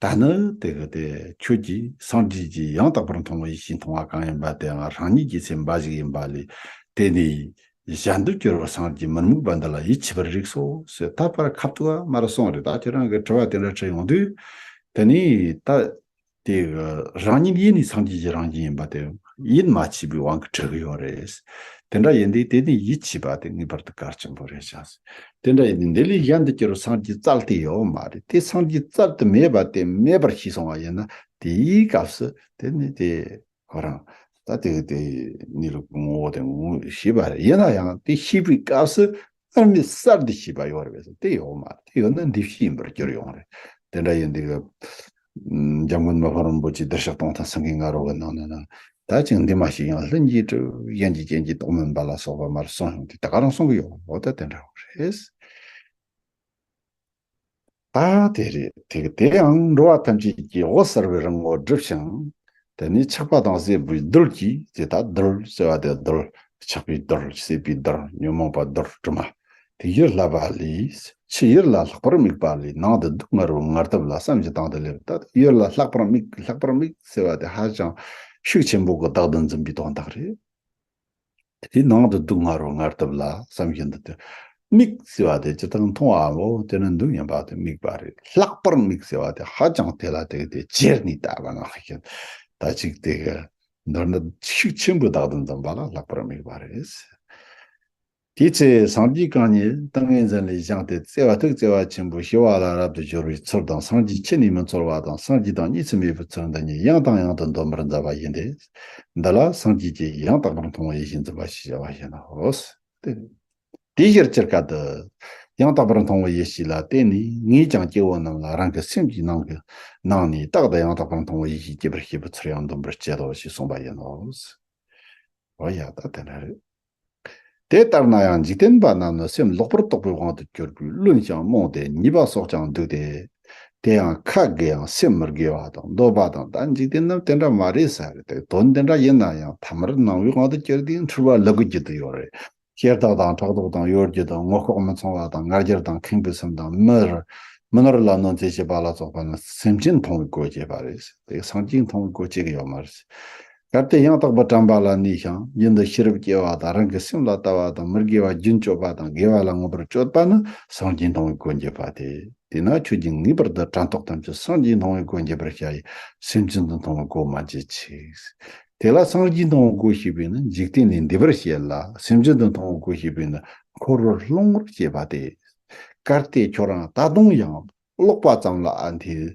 ད་ནི་དེ་གི་དེ་ཁྱོད་ཀྱིས་སངས་རྒྱས་ཀྱི་ཡང་དག་པར་མཐོང་བའི་ཡེ་ཤེས་མཐོང་བ་གང་ཡིན་པ་དེའང་རང་ཉིད་ཀྱི་སེམས་འབའ་ཞིག་ཡིན་པ་ལས། དེ་ནི་གཞན་དུ་གྱུར་པ་སངས་རྒྱས་མི་དམིགས་པ་འདི་ལ་ཡིད་ཆེས་པར་རིགས་སོ་ཟེར། ད་ཕར་ཁ་ཐུག་ག་མར་གསུངས་རེད། ད་ཁྱེད་རང་གི་དྲི་བ་དེ་འདྲ་དྲིས་ཡོང་དུས། དེ་ནི་ད་དེ་རང་ཉིད་ཡེ་ནས་སངས་རྒྱས་ཀྱི་རང་བཞིན་ཡིན་པ་དེ་ཡིད་མ་ཆེས་པའི་དབང་གིས་འཁྲུལ་གྱི་ཡོད་རེད། དེ་འདྲ་ཡིན་དུས་དེ་ནི་ཡིད་ཆེས་པ་དེ་ངེས་པར་དུ་གལ་ཆེན་པོ་རེད་ཤག་དེ་འདྲ་ཡིན་དུས་འདི་ལས་གཞན་དུ་གྱུར་སངས་རྒྱས་བཙལ་དེ་ཡོད་མ་རེད། དེ་སངས་རྒྱས་བཙལ་དུ་མེད་པ་དེ་མེད་པར་ཤེས་སོང་བ་ཡིན་ན། དེའི་སྐབས་སུ་དེ་ནི་དེ་ཁོ་རང་ད་དེ་དེ་གནས་ལུགས་ངོ་བོ་དེ་ངོ་ཤེས་པ་རེད། ཡིན་ན་ཡང་དེ་ཤེས་པའི་སྐབས་སུ་སྔར་མེད་གསར་དུ་ཤེས་པ་ཡོད་རེད་པས་སོ། དེ་ཡོད་མ་རེད། དེ་ཡོད་ན་འདི་ཕྱིའི་ཡིན་པར་གྱུར་ཡོང་རེད། དེ་འདྲ་ཡིན་དུས་འཇམ་མགོན་མི་ཕམ་རིན་པོ་ཆེའི་གདུལ་བྱ་སྟོང་ཐུན་སེང་གེའི་ང་རོ་གི་ནང་ནས་ན། ད་ཅིག་འདི་མ་ཞིག་ཡང་ལྷུན་གྱིས་གྲུབ། གཞན་གྱིས་རྐྱེན་གྱིས་རྟོགས་མིན་པ་ལ་སོགས་པ་མར་གསུངས་ཡོང་དུས་ད་ག་རང་གསུང་གི་ཡོད། འོ་ད་དེ་འདྲ་བོ་རེད། ད་དེ་རེད། དེ་དེ་ཡང་འགྲོ་བ་ཐམས་ཅད་ཀྱི་འོད་གསལ་བའི་རང་ངོ་བསྒྲུབས་ཤིང་། དེ་ནས་ཆགས་པ་དང་སྲེད་པའི་རྡུལ་གྱིས་དེ་ལྟར་རྡུལ་ཟེར་བ་དེ་རྡུལ། ཆགས་པའི་རྡུལ། སྲེད་པའི་རྡུལ། ཉོན་མོངས་པ་རྡུལ་དྲི་མ། དེ་ཡུལ་བསླད་པ་ལས་ཕྱི་ཡུལ་ལ་ལྷག་པར་དམིགས་པ་ལས་ནང་དུ་སྡུག་བསྔལ་བའི་ངར་ཐབས་ལ་བསམ་བཞིན་དང་དུ་སླེབས། ད་ཡུལ་ལ་ལྷག་པར་དམིགས། ལྷག་པར་དམིགས་ཟེར་བ་དེ་ཧ་ཅང་ཤུགས་ཆེན་པོ་གི་བདག་ཏུ་འཛིན་པའི་དོན་དག་རེད། དེ་ནང་དུ་སྡུག་བསྔལ་བའི་ངར་ཐབས་ལ་བསམ་བཞིན་དུ་དེ། དམིགས་ཟེར་བ་དེ་ཇི་ལྟར་མཐོང་བའམ་འོ་དེ་ནི་འདུག་སྙམ་པ་དེ་དམིགས་པ་རེད། ལྷག་པར་དམིགས་ཟེར་བ་དེ་ཧ་ཅང་དེ་ལ་དེ་དེ་ཅེར་ནས་ལྟ་བ་ནང་བཞིན། ད་ཅིག་དེ་གི་མདོར་ན་ཤུགས་ཆེན་པོའི་བདག་ཏུ་འཛིན་པ་ལ་ལྷག་པར་དམིགས་པ་རེད། དེའི་ཚེ་སངས་རྒྱས་གང་ཉིད་ཏིང་ངེ་འཛིན་ལས་བཞེངས་ཏེ་བརྩེ་བ་ཐུགས་བརྩེ་བ་ཆེན་པོས་ཞི་བ་ལ་རབ་ཏུ་སྦྱོར་བའི་ཚུལ་དང་། སངས་རྒྱས་ཕྱི་ནས་མི་འཚོལ་བ་དང་། སངས་རྒྱས་དང་གཉིས་སུ་མེད་པའི་ཚུལ་འདི་གཉིས་ཡང་དང་ཡང་དུ་འདོན་པར་མཛད་པ་ཡིན་ཏེ། འདི་ལ་སངས་རྒྱས་ཀྱི་ཡང་དག་པར་མཐོང་བའི་ཡེ་ཤེས་འཛིན་པ་ཞེས་བྱ་བ་ཡིན་ནོ། དེ་དེའི་ཕྱིར་སྤྱིར་བཀའ་སྡུད། ཡང་དག་པར་མཐོང་བའི་ཡེ་ཤེས་ལ་བརྟེན་ནས་ངས་ཀྱང་སྐྱེ་བོ་རྣམས་ལ་རང་གི་སེམས་ཀྱི་ནང་གི་ནང་ནས་རྟག་ཏུ་ཡང་དག་པར་མཐོང་བའི་ཡེ་ཤེས་སྐྱེ་བར་བྱེད་པའི་ཚུལ་ཡང་འདོན་པར་བྱེད་དོ་ཞེས་གསུངས་པ་ཡིན་ནོ། འོ་ཡ། ད་དེ་འདྲ་རེད། དེ་ལྟར་ན་ཡང་འཇིག་རྟེན་པ་རྣམས་ནི་སེམས་ལོག་པར་རྟོག་པའི་དབང་དུ་གྱུར་པས་བླུན་ཞིང་རྨོངས་ཏེ་ཉེས་པ་སོགས་ཀྱང་འདུག་སྟེ། དེ་ཡང་ཁ་དགེ་ཡང་སེམས་མི་དགེ་བ་དང་འདོད་པ་དང་། ད་འཇིག་རྟེན་རྣམས་དེ་འདྲ་མ་རེད་ཟེར་རེད་དེ། དོན་དེ་འདྲ་ཡིན་ན་ཡང་ཐ་མར་སྣང་བའི་དབང་དུ་གྱུར་ཏེ་འཁྲུལ་བ་ལུ་གུ་རྒྱུད་དུ་ཡོད་རེད། ཤེས་རྟོགས་དང་ཕྲག་དོག་དང་གཡོ་སྒྱུ་དང་ངོ་ལྐོག་མི་མཚུངས་པ་དང་ང་རྒྱལ་དང་ཁེངས་པའི་སེམས་དང་མི་རུ་མི་ནོར་ལ་གནོད་འཚེ་བྱེད་པ་ལ་སོགས་པ་ནི་སེམས་ཅན་མཐོང་བའི་སྒོ་བྱེད་པ་རེད། དེ་སངས་རྒྱས་མཐོང་བའི་སྒོ་བྱེད་ཀྱི་ཡོད་མ་རེད། གལ་ཏེ་ཡང་དག་པའི་དྲན་པ་ལ་གནས་ཤིང་རྒྱུན་དུ་ཤེས་རབ་སྐྱེ་བ་དང་། རང་གི་སེམས་ལ་ལྟ་བ་དང་། མི་དགེ་བ་རྒྱུན་གཅོད་པ་དང་། དགེ་བ་ལ་མངོན་པར་སྤྱོད་པ་ནི་སངས་རྒྱས་མཐོང་བའི་སྒོ་འབྱེད་པ་སྟེ། དེས་ན་ཁྱོད་ཀྱིས་ངེས་པར་དུ་དྲན་རྟོག་ཐམས་ཅད་སངས་རྒྱས་མཐོང་བའི་སྒོ་འབྱེད་པར་བྱ་ཡི། སེམས་ཅན་དུ་མཐོང་བའི་སྒོ་མ་འབྱེད་ཅིག། དེ་ལ་སངས་རྒྱས་མཐོང་བའི་སྒོ་ཞེས་པས་ནི་འཇིག་རྟེན་ལས་འདས་པར་བྱེད་ལ། སེམས་ཅན་དུ་མཐོང་བའི་སྒོ་ཞེས་པས་ནི་འཁོར་བར་ལྷུང་བར་བྱེད་པ་སྟེ། གལ་ཏེ་ཁྱོད་རང་ད་དུང་ཡང་ཀློག་པ་ཙམ་ལ་ཨ་འཐས།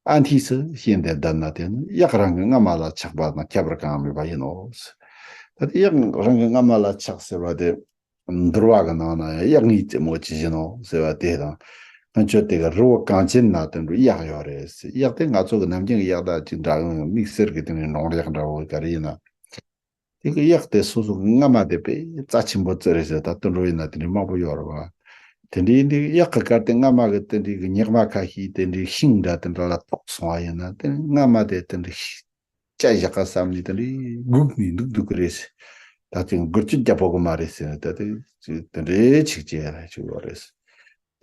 ཨ་འཐས་སུ་ཞེན་ཏེ་བསྡད་ན་དེ་ནི་གཡག་རང་གི་རྔ་མ་ལ་ཆགས་པ་དང་ཁྱད་པར་གང་ཡང་མེད་པ་ཡིན་ནོ། ད་དེ་གཡག་རང་གི་རྔ་མ་ལ་ཆགས་ཟེར་བ་དེ། འདུལ་བ་གི་ནང་ན་ཡང་གཡག་ངའི་རྩེད་མོ་ཅི་བཞིན་ནོ་ཟེར་བ་དེ་དང་། ང་ཚོ་དེ་ག་རི་བོ་གངས་ཅན་ན་དེ་འདྲ་གཡག་ཡོད་རེད་ཟེར། གཡག་དེ་ང་ཚོ་གི་ནམ་རྒྱུན་གྱི་གཡག་དང་ཅིག་འདྲ་གི་མིག་སེར་གི་དེ་ནས་འབྲོང་གཡག་འདྲ་བོ་ག་རེ་ཡིན་ན། དེ་གི་གཡག་དེ་སོ་སོ་གི་རྔ་མ་དེ་དཔེ་རྩ་ཆེན་པོ་བརྩི་རེད་ཟེར། ད་དེ་འདྲ་ཡིན་ན་དེ་འདྲ་མང་པོ་ཡོད་རེད་བ། དེ་འདྲ་ཡིན་དུས་གཡག་གི་གལ་ཏེ་རྔ་མ་གི་དེ་འདྲ་གི་ཉག་མ་ཁ་ཤས་དེ་འདྲ་ཤིང་འདྲ་དེ་འདྲ་ལ་གཏོགས་སོང་བ་ཡིན་ན། དེ་རྔ་མ་དེ་དེ་འདྲ་ཤི་ཅ་བཞག་ག་བསམ་ནས་དེ་འདྲའི་སྒུག་ནས་འདུག་འདུག་གི་རེད། ད་ཅིག་འགུལ་སྐྱོད་རྒྱག་ཕོད་གི་མ་རེད་ཟེར་ནས། ད་དེ་ཅིག་དེ་འདྲའི་ཆིག་ཅེས་ར་ཅིག་ཡོད་རེད།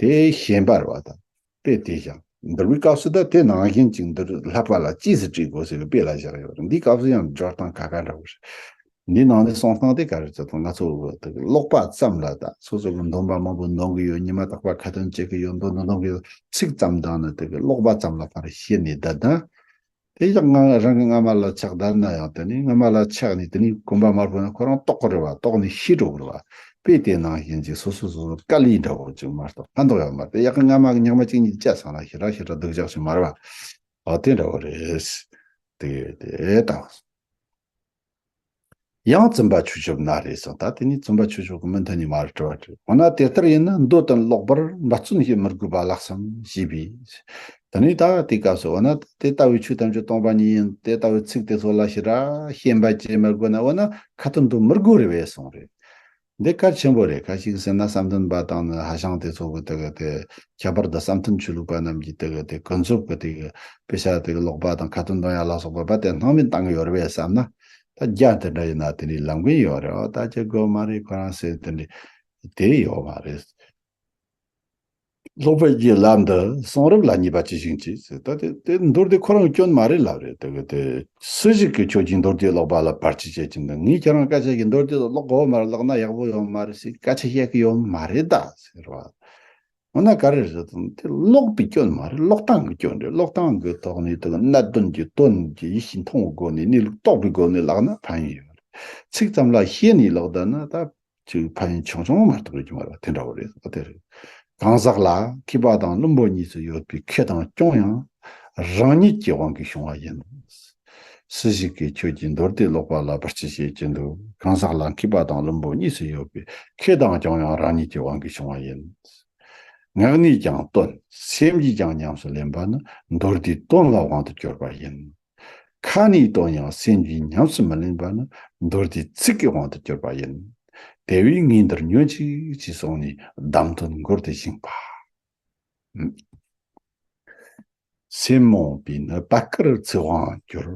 དེ་ཞེན་པ་རེད་བ། ད་དཔེ་དེ་བཞག་འདུལ་བའི་སྐབས་སུ་ད་དེ་ནང་བཞིན་ཅིག་འདུལ་བསླབ་པ་ལ་ཅིས་སུ་བྲིས་དགོས་ཟེར་གི་དཔེ་ལ་བཞག་ཡོད་རེད། འདིའི་སྐབས་སུ་ཡང་སྦྱོར་སྟངས་ཁ་ཁ་འདྲ་བོ་རེད། འདི་ནང་ནས་གསུང་སྟངས་དེ་ག་རེ་ཟེར་དང་ང་ཚོ་གི་དེ་གི་ཀློག་པ་ཙམ་ལ། ད་སོ་སོ་གི་འདོན་པ་མང་པོ་འདོན་གི་ཡོད། ཉི་མ་རྟག་པར་ཁ་ཏོན་བྱེད་གི་ཡོད། འདོན་འདོན་འདོན་གི་ཡོད། ཚིག་ཙམ་དང་ནི་དེ་གི་ཀློག་པ་ཙམ་ལ་ཕར་ཤེས་ནས་བསྡད་ན། དེ་ཡང་ང་རང་གི་རྔ་མ་ལ་ཆགས་བསྡད་ན་ཡང་། དེ་ནི་རྔ་མ་ལ་ཆགས་ནས་དེ་ནི་གོམ་པ་མ་སྤོས་ན་ཁོ་རང་ལྟོགས་ཀྱི་རེད་བ། ལྟོགས་ནས་ཤི་འགྲོ་གི་རེད་བ། དཔེ་དེ་ནང་བཞིན་ཅིག་སོ་སོ་སོ་སོ་དཀའ་ལས་འདྲ་བོ་ཅིག་མ་གཏོགས་ཕན་ཐོགས་ཡོད་མ་རེད། དེ་གཡག་གི་རྔ་མ་གི་ཉག་མ་གཅིག་གཉིས་བཅད་སོང་ན་ཞེ་དྲག་ཞེ་དྲག་སྡུག་ཅག་ཞིག་མ་རེད་བ། འོ་དེ་འདྲ་བོ་རེད། དེ་དེ་དང་། ཡང་བཙུན་པ་ཆོས་སྐྱོབ་ན་རེ་ཟེར། ད་དེ་ནི་བཙུན་པ་ཆོས་སྐྱོབ་ཀྱི་མི་མཐུན་ནི་མ་རེད་དྲི་བ་དྲིས། འོ་ན་དེ་ལྟར་ཡིན་ན་མདོ་དང་ཀློག་པར་འབད་བརྩོན་བྱེད་མི་དགོས་པ་ལགས་སམ་ཞེས་པས། དེ་ནི་ད་དེ་སྐབས་སུ་འོ་ན་དེ་ལྟ་བུའི་ཆོས་ཐམས་ཅད་སྟོང་པ་ཉིད་ཡིན། དེ་ལྟ་བུའི་ཚིག་དེ་ཚོ་ལ་ཞེ་དྲག་ཞེན་པ་བྱེད་མི་དགོས་ན། འོ་ན་ཁ་ཏོན་འདོན་མི་དགོས་རེད་པས་གསུངས་རེད། འདི་གལ་ཆེན་པོ་རེད། ག་ཞིག་ཟེར་ན་བསམ་གཏན་པ་དང་ནི་ཧ་ཤང་དེ་ཚོ་གི་དེ་གི་དེ་ཁྱད་པར་དུ་བསམ་གཏན་ཆོས་ལུགས་པ་རྣམས་ཀྱི་དེ་གི་དེ་ཀུན་རྫོབ་ཀྱི་དེ་གི་དཔེ་ཆ་དེ་གི་ཀློག་པ་དང་ཁ་ཏོན་འདོན་ཡ་ལ་སོགས་པ་བ་དེ་སྣང་མེད་བཏང་གི་ཡོད་རེད་པས་བསམ་ན། ད་རྒྱ་དེ་འདྲ་ཡིན་ན་དེ་འདྲའི་ལམ་ཀུན་ཡོད་རེད། འོ་ད་ཅི་དགོས་མ་རེད། ཁོ་རང་ཟེར་དེ་འདྲའི་དེ་ཡོད་མ་རེད། སློབ་དཔོན་གྱི་ལམ་འདི་གསུང་རབ་ལ་ཉེས་པ་ཅི་ཞིག་མཆིས་ཟེར། ད་དེ་དེ་མདོར་དེ་ཁོ་རང་སྐྱོན་མ་རེད་ལབ་རེད། དེ་གི་དེ་སུ་ཞིག་གིས་ཁྱོད་ཀྱིས་མདོར་བསྡུས་ཀློག་པ་ལ་བར་ཆད་བྱེད་ཀྱིན་འདུག་ངས་ཁྱེད་རང་སྐད་ཆ་གི་མདོར་བསྡུས་ཀློག་དགོས་མ་རེད། ཀློག་ན་ཡག་པོ་ཡོང་མ་རེད་ཟེར་སྐད་ཆ་བཤད་ཀྱི་ཡོད་མ་རེད་ད་ཟེར་བ། འོ་ན་ག་རེ་རེད་དང་དེ་ཀློག་པའི་སྐྱོན་མ་རེད། ཀློག་སྟངས་ཀྱི་སྐྱོན་རེད། ཀློག་སྟངས་ཀྱི་ཐོག་ནས་དེ་གི་གནད་དོན་གྱི་དོན་གྱི་ཡིད་ཀྱིས་མཐོང་བའི་སྒོ་ནས་གནས་ལུགས་རྟོགས་པའི་སྒོ་ནས་བཀླགས་ན་ཕན་ཡོན་ཡོད་རེད། ཚིག་ཙམ་ལ་ཤེས་ནས་ལོག་བསྡད་ན་ད་ཅིག་ཕན་ཡོན་ཆུང་ཆུང་མ་གཏོགས་ཡོད་ཀྱི་མ་རེད་པ། དེ་འདྲ་བོ་རེད། ཨ་དེ་རེད། གང་ཟག་ལ་མཁས་པ་དང་བླུན་པོ་གཉིས་སུ་ཡོད་པའི་ཁེ་དང་གྱོང་ཡང་རང་ཉིད་ཀྱི་དབང་གིས་བྱུང་བ་ཡིན། སུ་ཞིག་གིས་ཁྱོད་ཀྱི་མདོ་སྡེ་ཀློག་པ་ལ་བར་ཆད་བྱེད་ཀྱི་འདུག་གང་ཟག་ལ་མཁས་པ་དང་བླུན་པོ་གཉིས་སུ་ཡོད་པའི་ཁེ་དང་གྱོང་ཡང་རང་ཉིད་ཀྱི་དབང་གིས་བྱུང་བ་ཡིན། ངག་ནས་ཀྱང་བཏོན། སེམས་ཀྱིས་ཀྱང་ཉམས་སུ་ལེན་པ་ནི་མདོ་སྡེའི་དོན་ལ་དབང་དུ་གྱུར་པ་ཡིན། ཁ་ནས་བཏོན་ཡང་སེམས་ཀྱིས་ཉམས་སུ་མི་ལེན་པ་ནི་མདོ་སྡེའི་ཚིག་གི་དབང་དུ་གྱུར་པ་ཡིན། དེ་བས་ངས་འདིར་ཉོན་ཅིག་ཅེས་གསུངས་ནས་གདམས་དོན་མགུར་དུ་བཞེངས་པ། སེམས་རྨོངས་པས་ནི་པད་དཀར་ཚིག་དབང་འགྱུར།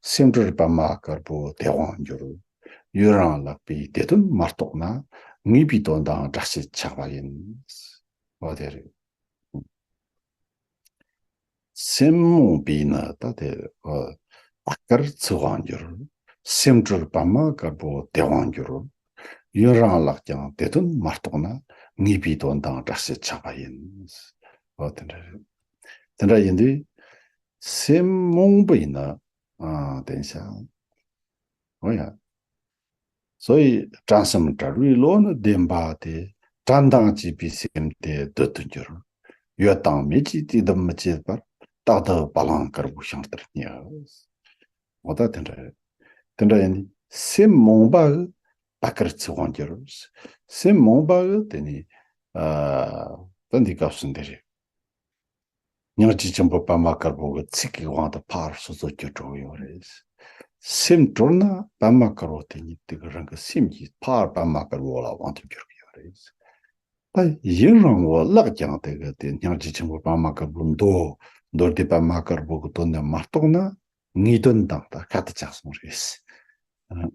སེམས་གྲོལ་པདྨ་དཀར་པོ་དེ་དབང་འགྱུར། ཡུན་རིང་བཀླགས་པས་དེ་དོན་མ་རྟོགས་ན། ངེས་པའི་དོན་དང་སྒྲ་ཆད་ཆགས་པ་ཡིན། འོ་དེ་རེད། སེམས་རྨོངས་པས་ནི་ད་དེ་ཨ་པད་དཀར་ཚིག་དབང་འགྱུར། སེམས་གྲོལ་པདྨ་དཀར་པོ་དེ་དབང་འགྱུར། ཡུན་རིང་བཀླགས་ཀྱང་དེ་དོན་མ་རྟོགས་ན། ངེས་པའི་དོན་དང་སྒྲ་ཆད་ཆགས་པ་ཡིན། འོ་དེ་འདྲ་རེད། དེ་འདྲ་ཡིན་དུས་སེམས་རྨོངས་པ་ཡིན་ན་ཨ་བདེན་ཤག་འོ་ཡ། སོ་ཡི་དྲན་བསམ་བྲལ་བའི་བློ་ནི་བདེན་པ་སྟེ། དྲན་དང་བཅས་པའི་སེམས་དེ་བདུད་དུ་འགྱུར། ཡོད་དང་མེད་ཀྱི་རྩིས་གདབ་མི་བྱེད་པར། རྟག་ཏུ་བ་ལང་དཀར་པོའི་ཤིང་རྟར་སྙེག་འོ་ད་དེ་འདྲ་རེད། དེ་འདྲ་ཡིན་ནི་སེམས་རྨོངས་པ་གི་པད་དཀར་ཚིག་དབང་འགྱུར། སེམས་རྨོངས་པ་གི་དེ་ནི་ཨ་ད་འདི་སྐབས་སུ་འདི་རེད། སྙིང་རྗེ་ཆེན་པོ་པདྨ་དཀར་པོ་གི་ཚིག་གི་དབང་དུ་ཕར་སོ་སོ་གྱུར་འགྲོ་གི་ཡོད་རེད། སེམས་གྲོལ་ན་པདྨ་དཀར་པོ་དེ་ཉིད་དེ་གི་རང་གི་སེམས་ཀྱིས་ཕར་པདྨ་དཀར་པོ་ལ་དབང་དུ་འགྱུར་གི་ཡོད་རེད། ད་ཡུན་རིང་བོ་བཀླགས་ཀྱང་དེ་གི་དེ་སྙིང་རྗེ་ཆེན་པོ་པདྨ་དཀར་པོ་མདོ་མདོ་སྡེ་པདྨ་དཀར་པོ་གི་དོན་དེ་མ་རྟོགས་ན། ངེས་དོན་དང་ད་ཁ་ཏུ་བཅག་སོང་རེད།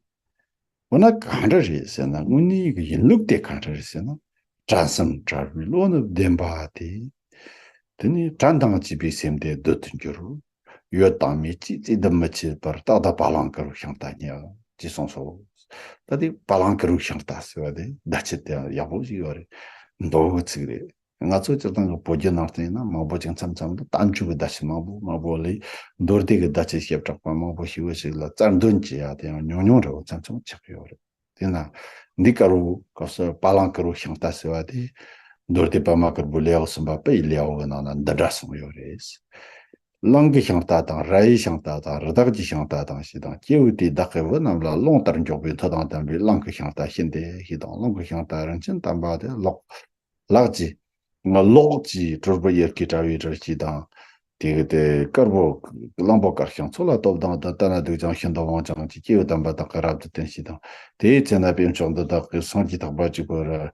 འོ་ན་གང་འདྲ་རེད་ཟེར་ན། དངོས་གནས་ཀྱི་ཡིན་ལུགས་དེ་གང་འདྲ་རེད་ཟེར་ན། དྲན་བསམ་བྲལ་བའི་བློ་ནི་བདེན་པ་སྟེ། དེ་ནི་དྲན་དང་བཅས་པའི་སེམས་དེ་བདུད་དུ་འགྱུར། ཡོད་དང་མེད་ཀྱི་རྩིས་གདབ་མི་བྱེད་པར། རྟག་ཏུ་བ་ལང་དཀར་པོའི་ཤིང་རྟར་སྙེག་ཅེས་གསུངས་སོ། ད་དེ་བ་ལང་དཀར་པོའི་ཤིང་རྟ་ཟེར་བ་དེ་བརྡ་ཆད་དེ་ཡག་པོ་ཞིག་ཡོད་རེད། མདོ་གི་ཚིག་རེད། ང་ཚོ་སྤྱིར་བཏང་གི་བོད་བརྒྱུད་ནང་བསྟན་ཡིན་ན་མང་པོ་ཅིག་མཚམས་མཚམས་དུ་བསྟན་བཅོས་ཀྱི་བརྡ་ཆད་མང་པོ་མང་པོ་ལས། མདོ་སྡེ་གི་བརྡ་ཆད་བྱེ་བྲག་པ་མང་པོ་ཞིག་ཡོད་ཅིག་ལ་རྩལ་འདོན་བྱེད་ཡ་དེ་ཡང་ཉུང་ཉུང་འདྲ་བོ་མཚམས་མཚམས་ཆགས་ཀྱི་ཡོད་རེད། དེས་ན་འདི་དཀར་པོ་སྐབས་སུ་བ་ལང་དཀར་པོའི་ཤིང་རྟ་ཟེར་བ་དེ་མདོ་སྡེ་པདྨ་དཀར་པོའི་ལེའུ་གསུམ་པ་དཔེ་ཡི་ལེའུ་གི་ནང་ན་འདི་འདྲ་གསུངས་ཡོད་རེད། གླང་གི་ཤིང་རྟ་དང་། རྭ་ཡི་ཤིང་རྟ་དང་། རི་དྭགས་ཀྱི་ཤིང་རྟ་དང་ཞེས་དང་། སྐྱེས་བུ་དེས་བདག་གི་བུ་རྣམས་ལ་རླུང་ལྟར་མགྱོགས་པའི་མཐུ་དང་ལྡན་པའི་གླང་གི་ཤིང་རྟ་བྱིན་ཏེ་ཞེས་དང་། རླུང་གི་ཤིང་རྟ་རིན་ཆེན་དམ་པ་དེ་ལོག་ལག་གི་ལོག་གི་གྲོལ་བུ་གཡེར་ཁའི་དྲ་བའི་རི་ཞེས་དང་། དེ་གི་དེ་དཀར་པོ་གླང་པོ་དཀར་ཞིང་མཚོ་ལ་སྟོབས་ལྡན་དུ། ལྟ་ན་སྡུག་ཅིང་ཤིན་ཏུ་དབང་ཅན་གྱི། སྐྱེས་བུ་དམ་པ་བདག་གིས་རབ་ཏུ་བསྟེན་ཞེས་དང་། དེའི་ཚེ་ན་དཔེ་མཆོག་འདི་དག་གིས། སངས་རྒྱས་ཐེག་པ་གཅིག་པུ་ར།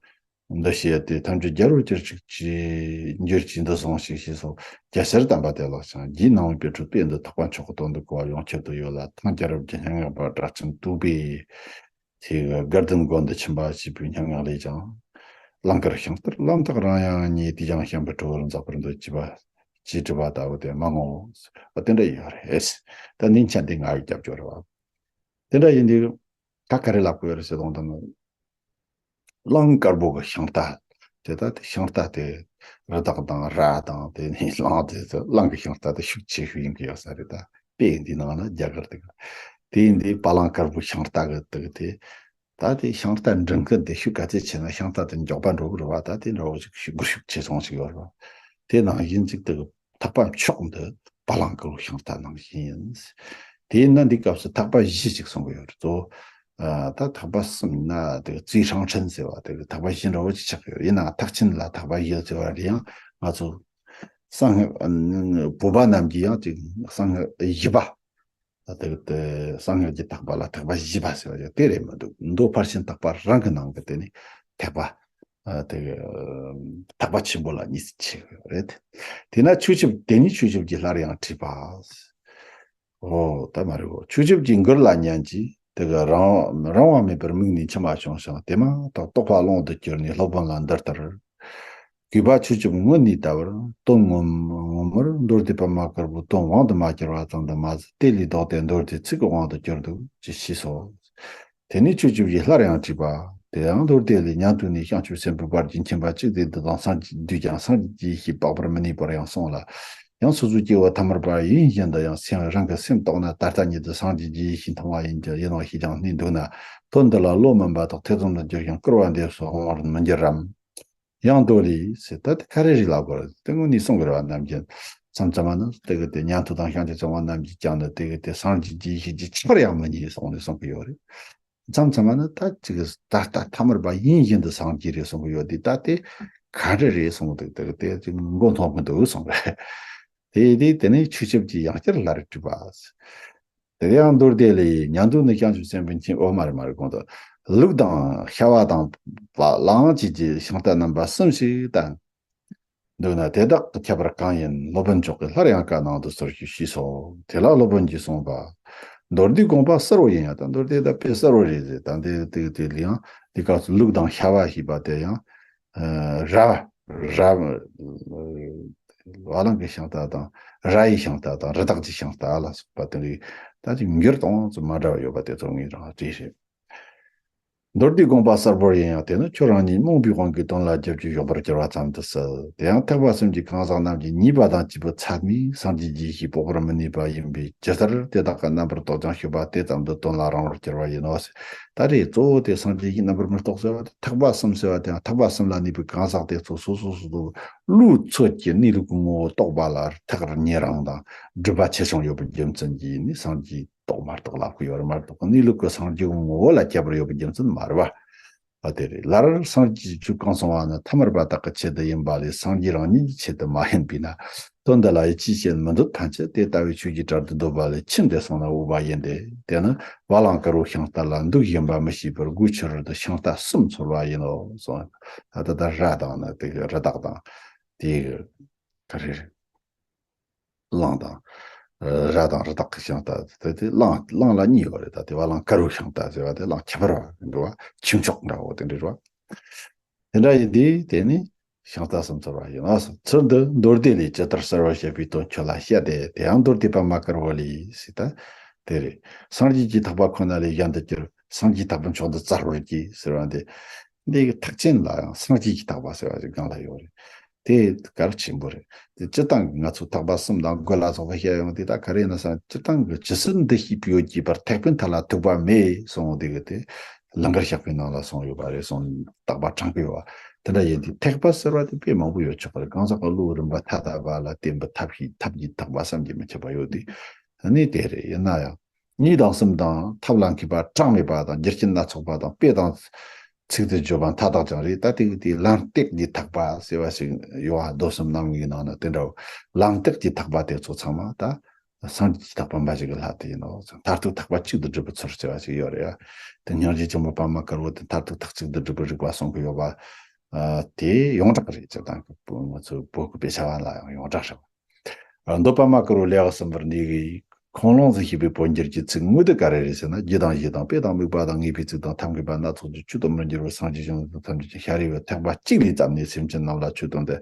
འདི་བྱས་ཏེ་ཐམས་ཅད་རྒྱལ་བར་གྱུར་ཅིག་ཅེས་འགྱུར་ཅིག་འདི་གསུངས་ཤིག་ཞེས་སོ། རྒྱལ་སྲས་དམ་པ་དེ་ལགས་ཀྱང་རྒྱུད་ནང་པའི་བོད་ཕྲུག་དཔེ་འདི་ཐེག་པ་མཆོག་གི་དོན་དུ་གོ་བ་ཡོངས་ཁྱབ་ཏུ་ཡོད་ལ། ཐང་རྒྱལ་རབས་ཀྱི་སྙན་ངག་པ་གྲགས་ཆེན་དུ་སྦས་ཀྱིས་དགའ་ལྡན་དགོན་དུ་ཁྱིམ་པ་ཞེས་པའི་སྙན་ངག་ལས་ཀྱང་། གླང་དཀར་ཤིང་རྟར་རླམ་རྟགས་རང་ཡང་རྙེད། དེས་ཀྱང་ཤན་པའི་ཁྲོ་བོར་འཛེག་པར་འདོད་ཅེས་པ་ཅེས་བྲིས་པ་ལྟ་བུ་དེ་མང་ངོ་། དེ་འདྲ་ཡོད་རེད། ད་ནིང་ཆ་འདི་ང་ཡི་རྒྱབ་སྐྱོར་རེད་བ། དེ་འདྲ་ཡིན་དུས། ད་ག་རེ་ལབ་དགོས་རེད་ཟེར་དོན་དུ་ནི། གླང་དཀར་པོ་གི་ཤིང་རྟ་དེ། ད་དེ་ཤིང་རྟ་དེ་རི་དྭགས་དང་ར་དང་དེ་ནས་གླང་དེ་ཚོ། གླང་གི་ཤིང་རྟ་དེ་ཤུགས་ཆེ་ཤོས་ཡིན་གྱི་ཡོད་ས་རེད། ད་དཔེ་འདི་ནང་ན་རྒྱ་གར་དེ་ག་དེ་ཡིན་དུས་བ་ལང་དཀར་པོ་ཤིང་རྟ་གི་དེ་གི་དེ། ད་དེ་ཤིང་རྟ་འདྲེན་མཁན་དེ་ཤུགས་ག་ཚད་ཆེ་ན་ཤིང་རྟ་དེ་མགྱོགས་པ་འགྲོ་གི་རེད་བ། ད་དེ་འདྲ་བོ་ཞིག་ཤུགས་སྒུལ་ཤུགས་ཆེ་སོང་ཞིག་ཡོད་རེད་བ། དེ་ནང་བཞིན་ཅིག་དེ་གི་ཐེག་པ་མཆོག་འདི་བ་ལང་དཀར་པོ་ཤིང་རྟ་ནང་བཞིན་ཡིན། དེས་ན་འདི་སྐབས་སུ་ཐེག་པ་བཞི་ཅིག་གསུང་གི་ཡོད་རེད་དོ། ཨ་ད་ཐེག་པ་གསུམ་ན་དེ་ཙི་ཧྲང་ཁྲེན་ཟེར་བ་དེ་གི་ཐེག་པ་བཞི་འདྲ་བོ་ཅིག་ཆགས་ཀྱི་ཡོད། ཡིན་ནའང་ཐེག་ཆེན་ལ་ཐེག་པ་བཞི་ཟེར་བ་འདི་ཡང་ང་ཚོ་གསང་སྔགས་བོད་པ་རྣམས་ཀྱི་ཡང་ཅིག་གསང་སྔགས་བཞི་པ། ད་དེ་གི་དེ་གསང་སྔགས་ཀྱི་ཐེག་པ་ལ་ཐེག་པ་བཞི་པ་ཟེར་བ་ཅིག་དེ་རེད་མི་འདུག་མདོ་ཕར་ཕྱིན་ཐེག་པ་རང་གི་ནང་གི་དེ་ནི་ཐེག་པ། ཨ་དེ་གི་ཐེག་པ་ཆེན་པོ་ལ་གཉིས་སུ་ཕྱེ་གི་ཡོད་རེད། དེས་ན་ཆོས་ཞབས་དེ་ཉིད་ཆོས་ཞབས་ཀྱིས་སླར་ཡང་བྲིས་པ། ཨོ་ད་མ་རེད་གོ། ཆོས་ཞབས་ཀྱིས་མགུར་ལ་ཉན་གྱིས། དེ་གི་རང་རང་དབང་མེད་པར་མིག་ནས་མཆི་མ་བྱུང་ཞིང་། དེ་མ་ཐག་རྟོག་པ་ཀློང་དུ་གྱུར་ནས་སློབ་དཔོན་ལ་འདི་ལྟར། གུས་པ་ཆོས་ཞབས་ངོ་ནས་བལྟ་བར། དོན་ངོ་ངོ་མར་མདོ་སྡེ་པདྨ་དཀར་པོའི་དོན་དབང་དུ་མ་གྱུར་པ་ཙམ་དུ་མ་ཟད། དེ་ལས་ལྡོག་སྟེ་མདོ་སྡེའི་ཚིག་གི་དབང་དུ་གྱུར་འདུག་ཅེས་ཤེས་སོ། དེ་ནས་ཆོས་ཞབས་ཀྱིས་སླར་ཡང་བྲིས་པ། དེ་ཡང་མདོ་སྡེ་ལས། ཉན་ཐོས་ནས་བྱང་ཆུབ་སེམས་དཔའི་བར་གྱི་མཁྱེན་པ་གཅིག་དེ་འདི་དང་། སངས་རྒྱས་འདུས་ཀྱང་སངས་རྒྱས་ཀྱི་ཡེ་ཤེས་དཔག་པར་མི་ནུས་པར་ཡང་གསུངས་ལ། ཡང་སོ་སོའི་སྐྱེ་བོ་ཐ་མལ་པ་ཡིན་བཞིན་དུ་ཡང་སེམས་རང་གི་སེམས་རྟོགས་ན་ད་ལྟ་ཉིད་དུ་སངས་རྒྱས་ཀྱི་ཡེ་ཤེས་མཐོང་བ་ཡིན་གྱི་ཡིན་ནོ་ཞེས་ཀྱང་སྨྲས་འདུག་ན། དོན་འདི་ལ་བློ་མིན་པ་དག་ཐེ་ཚོམ་དུ་གྱུར་ཞིང་སྐུར་བ་འདེབས་སུ་འོང་བར་མི་འགྱུར་རམ། ཡང་མདོ་ལས་ཟེར། ད་དེ་ག་རེ་རེད་ལབ་དགོས་རེད། དེ་དངོས་གནས་གསུང་གི་རེད་བ། རྣམས་ཀྱིས་མཚམས་མཚམས་མ་ནི་དེ་གི་དེ་ཉན་ཐོས་དང་བྱང་ཆུབ་སེམས་དཔའ་རྣམས་ཀྱིས་ཀྱང་ནི་དེ་གི་དེ་སངས་རྒྱས་ཀྱི་ཡེ་ཤེས་ཀྱི་ཆགས་པར་ཡང་མི་ནུས་གསུངས་ནས་གསུང་གི་ཡོད་རེད། མཚམས་མཚམས་མ་ནི་ད་ཅིག་ད་ལྟ་ཐ་མལ་པ་ཡིན་བཞིན་དུ་སངས་རྒྱས་རེད་གསུང་གི་ཡོད་དེ། ད་དེ་ག་འདྲ་རེད་གསུངས་དུས་དེ་གི་དེ་ཅིག་མགོ་འཐོམ་གི་འདུག་གསུངས་རེད། དེ་དེ་དེ་ནས་ཆོས་ཁྱབ་ཀྱིས་ཡང་བསྐྱར་སླར་དྲིས་པ། དེ་ཡང་མདོ་སྡེ་ལས། ཉན་ཐོས་ནས་བྱང་ཆུབ་སེམས་དཔའི་མཁྱེན། ཨོ་མ་རེད་མ་རེད། གོང་དུ་ལུགས་དང་བྱ་བ་དང་བ་ལའང་བཅས་ཀྱི་ཤིང་རྟ་རྣམ་པ་གསུམ་ཞིག་བསྟན་འདུག་ན། དེ་དག་གི་ཁྱད་པར་གང་ཡིན་སློབ་དཔོན་མཆོག་གིས་སླར་ཡང་བཀའ་གནང་དུ་གསོལ་ཞུས་ཞུས་སོ། དེ་ལ་སློབ་དཔོན་གྱིས་གསུངས་པ། མདོ་སྡེའི་དགོངས་པ་གསལ་བོ་ཡིན་ཡང་། ད་མདོ་སྡེ་ད་དཔེ་གསལ་བོ་རེད་ཟེར། ད་འདི་དེ་དེ་ལ་ཡང་འདི་སྐབས་སུ་ལུགས་དང་བྱ་བ་ཞེས་པ་དེ་ཡང་། ཨ། ར་བ་ར་བ་ལང་གི་ཤིང་རྟ་དང་། ར་ཡི་ཤིང་རྟ་དང་། རི་དྭགས་ཀྱི་ཤིང་རྟ་ལ་སོགས་པ་དེ་རིགས་ད་ཅིག་འགྱུར་དང་ཙམ་མ་འདྲ་བ་ཡོད་པ་དེ་ཚོ་ངོས་རང་བྲིས་ཤིང་། མདོ་སྡེའི་དགོངས་པ་གསལ་བོར་ཡིན་ཡང་། དེ་ནི་ཁྱོད་རང་ཉིད་རྨོངས་པའི་དབང་གིས་དོན་ལ་རྒྱབ་ཀྱིས་གཞོག་པར་གྱུར་པ་ཙམ་དུ་ཟད། དེ་ཡང་ཐེག་པ་གསུམ་གྱི་གང་ཟག་རྣམས་ཀྱིས་ཉེས་པ་དང་བཅས་པའི་ཚད་མས་སངས་རྒྱས་ཀྱི་ཡེ་ཤེས་དཔོག་པར་མི་ནུས་པ་ཡིན་པས། ཇི་ལྟར་དེ་དག་གི་རྣམ་པར་རྟོག་ཀྱང་། སྤྱོད་པ་དེ་ཙམ་དུ་དོན་ལ་རུང་བར་གྱུར་པ་ཡིན་ནོ། ད་རེས་གཙོ་བོ་དེ་སངས་རྒྱས་ཀྱི་རྣམ་པར་མི་རྟོག་ཟེར་བ་དེ། ཐེག་པ་གསུམ་ཟེར་བ་དེ་ཡང་ཐེག་པ་གསུམ་ལ་གནས་པའི་གང་ཟག་དེ་ཚོ་སོ་སོ་སོ་སོ་བློའི་ཚོད་ཀྱིས་གནས་ལུགས་ཀྱི་ངོ་བོ་རྟོགས་པ་ལ་ཐག་ཉེ་རིང་དང་སྒྲིབ་པ་ཆེ་ཆུང་ཡོད་པའི་རྒྱུ་མཚན་གྱིས་ནི་སངས་རྒྱས་རྟོགས་མ་རྟོགས་ལབ་ཀྱི་ཡོད་རེད་མ་གཏོགས། གནས་ལུགས་ཀྱི་སངས་རྒྱས་ཀྱི་ངོ་བོ་ལ་ཁྱད་པར་ཡོད་པའི་རྒྱུ་མཚན་མ་རེད་པ། ཨ། དེ་རེད། ལར་སངས་རྒྱས་ཀྱི་ཆོས་གང་གསུང་བ་ནི་ཐ་མལ་པ་དག་གི་ཆེད་དུ་ཡིན་པ་ལས་སངས་རྒྱས་རང་ཉིད་ཀྱི་ཆེད་དུ་མ་ཡིན་པས་ན། དོན་འདི་ལ་ཡིད་ཆེས་བྱེད་མི་འདོད་ཕན་ཆད་དེ་ལྟ་བུའི་ཆོས་ཀྱི་གྲལ་དུ་འདོད་པ་ལས་ཕྱིར་འདི་གསུངས་ན་འོས་པ་ཡིན་ཏེ། དེ་ནི་བ་ལང་དཀར་བོའི་ཤིང་རྟ་ལ་འདུག་བཞིན་པ་མི་ཤེས་པར་སྒོའི་ཕྱི་རོལ་དུ་ཤིང་རྟ་གསུམ་ཚོར་བ་ཡིན་ནོ་གསུངས། ད་ལྟ་ད་ར་དང་ནི་དེ་གི་རི་དྭགས་དང་། དེ་གི་ག་རེ་རེད། གླང་དང་། ར་དང་རི་དྭགས་ཀྱི་ཤིང་རྟ་དེ་དེ་གླང་གླང་ལ་གཉིས་ཡོད་རེད། ད་དེ་བ་ལང་དཀར་བོའི་ཤིང་རྟ་ཟེར་བ་དེ་གླང་ཁྱད་པར་བ་འདྲ་བ། ཁྱུ་མཆོག་འདྲ་བོ་དེ་འདྲ་རེད་བ། དེ་འདྲ་ཡིན་དུས་དེ་ནི་ཤིང་རྟ་གསུམ་ཚོར་བ་ཡིན་ནོ། ཚུལ་འདི་མདོ་སྡེ་ལས་ཇི་ལྟར་གསལ་བར་བཤད་པའི་དོན་ཁྱོད་ལ་བཤད་དེ། དེ་ཡང་མདོ་སྡེ་པདྨ་དཀར་པོ་ལས་ཟེར། ད་དེ་རེད། སངས་རྒྱས་ཀྱི་ཐེག་པ་ཁོ་ན་ལས་གཞན་དུ་གྱུར། སངས་རྒྱས་ཐེག་པ་མཆོག་ཏུ་བཙལ་བར་གྱིས་ཟེར་བ་འདི། འདི་གི་ཐེག་ཆེན་ལ་ཡང་སངས་རྒྱས་ཀྱི་ཐེག་པ་ཟེར་བ་ཞིག་སྒང་ལ་ཡོད་རེད། དེ་གལ་ཆེན་པོ་རེད། དེ་སྤྱིར་བཏང་གི་ང་ཚོ་ཐེག་པ་གསུམ་དང་དགུ་ལ་སོགས་པ་བཤད་ཡོང་དུས། ད་ག་རེ་ཡིན་ན་ཟེར་ན། སྤྱིར་བཏང་གི་ཇི་སྲིད་འདི་ཤེས་པའི་ཡུལ་གྱིས་པར། ཐེག་པའི་མཐའ་ལ་ཐུག་པ་མེད་གསུངས་དེ་གི་དེ་ལང་ཀར་གཤེགས་པའི་ནང་ལ་གསུངས་ཡོད་པ་རེད། གསུངས་བརྟག་པ་དྲངས་ཀྱི་ཡོད་པ། དེ་འདྲ་ཡིན་དུས་ཐེག་པ་ཟེར་བ་དེ་དཔེ་མང་པོ་ཡོད་ཆོག་གི་རེད། གང་ཟག་གི་བློའི་རིམ་པ་མཐའ་དག་པ་ལ་བརྟེན་པའི་ཐབས་ཤེས་ཐབས་ཀྱི་ཐེག་པ་བསམ་གྱིས་མི་ཁྱབ་པ་ཡོད་དུས། ཨ་ནི་དེ་རེད། ཡིན་ན་ཡང་། གཉིས་དང་གསུམ་དང་། ཐབས་ལ་མཁས་པ་གྲངས་མེད་པ་དང་། རྒྱུ་རྐྱེན་སྣ་ཚོགས་པ་དང་། དཔེ་དང་ཚིག་ཏུ་བརྗོད་པ་མཐའ་དག་ཀྱང་རེད། ད་དེ་གི་དེ་ལམ་སྟེགས་ཀྱི་ཐེག་པ་ཟེར་བ་ཞིག་ཡོད་པ། མདོ་གསུམ་རྣམ་ངེས་ནང་ན་དེ་འདྲ་བོ། ལམ་སྟེགས་ཀྱི་ཐེག་པ་དེ་ཚོ་ཚང་མ་ད་སངས་རྒྱས་ཀྱི་ཐེག་པ་འབའ་ཞིག་གི་ལྷ་དེ་ཡིན་ནོ། མཐར་ཐུག་ཐེག་པ་གཅིག་ཏུ་སྒྲུབ་པའི་ཚུལ་ཟེར་བ་ཞིག་ཡོད་རེད་ཡ། དེ་སྙིང་རྗེ་ཆེན་པོ་པདྨ་དཀར་པོ་དེ་མཐར་ཐུག་ཐེག་གཅིག་ཏུ་སྒྲུབ་པའི་རིགས་པ་གསུང་གི་ཡོད་པ། ཨ། དེ་ཡོངས་གྲགས་རེད། སྤྱིར་བཏང་གི་བོད་ང་ཚོའི་བོད་ཀྱི་དཔེ་ཆ་བ་ལ་ཡང་ཡོངས་གྲགས་རེད། མདོ་པདྨ་དཀར་པོའི་ལེའུ་གསུམ་པར་འདི་གི་ཁུངས་ལུང་ཟིན་བྱས་པའི་བོད་འགྱུར་གྱི་ཚིག་དངོས་དེ་ག་རེ་རེད་ཟེར་ན། རྒྱུ་དང་གཞི་དང་དཔེ་དང་དམིགས་པ་དང་། ངེས་པའི་ཚིག་དང་ཐབས་ངེས་པ་སྣ་ཚོགས་ཀྱི། ཆོས་དང་མི་འགྱུར་བའི་སངས་རྒྱས་བྱང་སེམས་ཐམས་ཅད་ཀྱང་། ཤཱ་རིའི་བུས་ཐེག་པ་གཅིག་ལས་བརྩམས་ནས་སེམས་ཅན་རྣམས་ལ་ཆོས་སྟོན་ཏེ།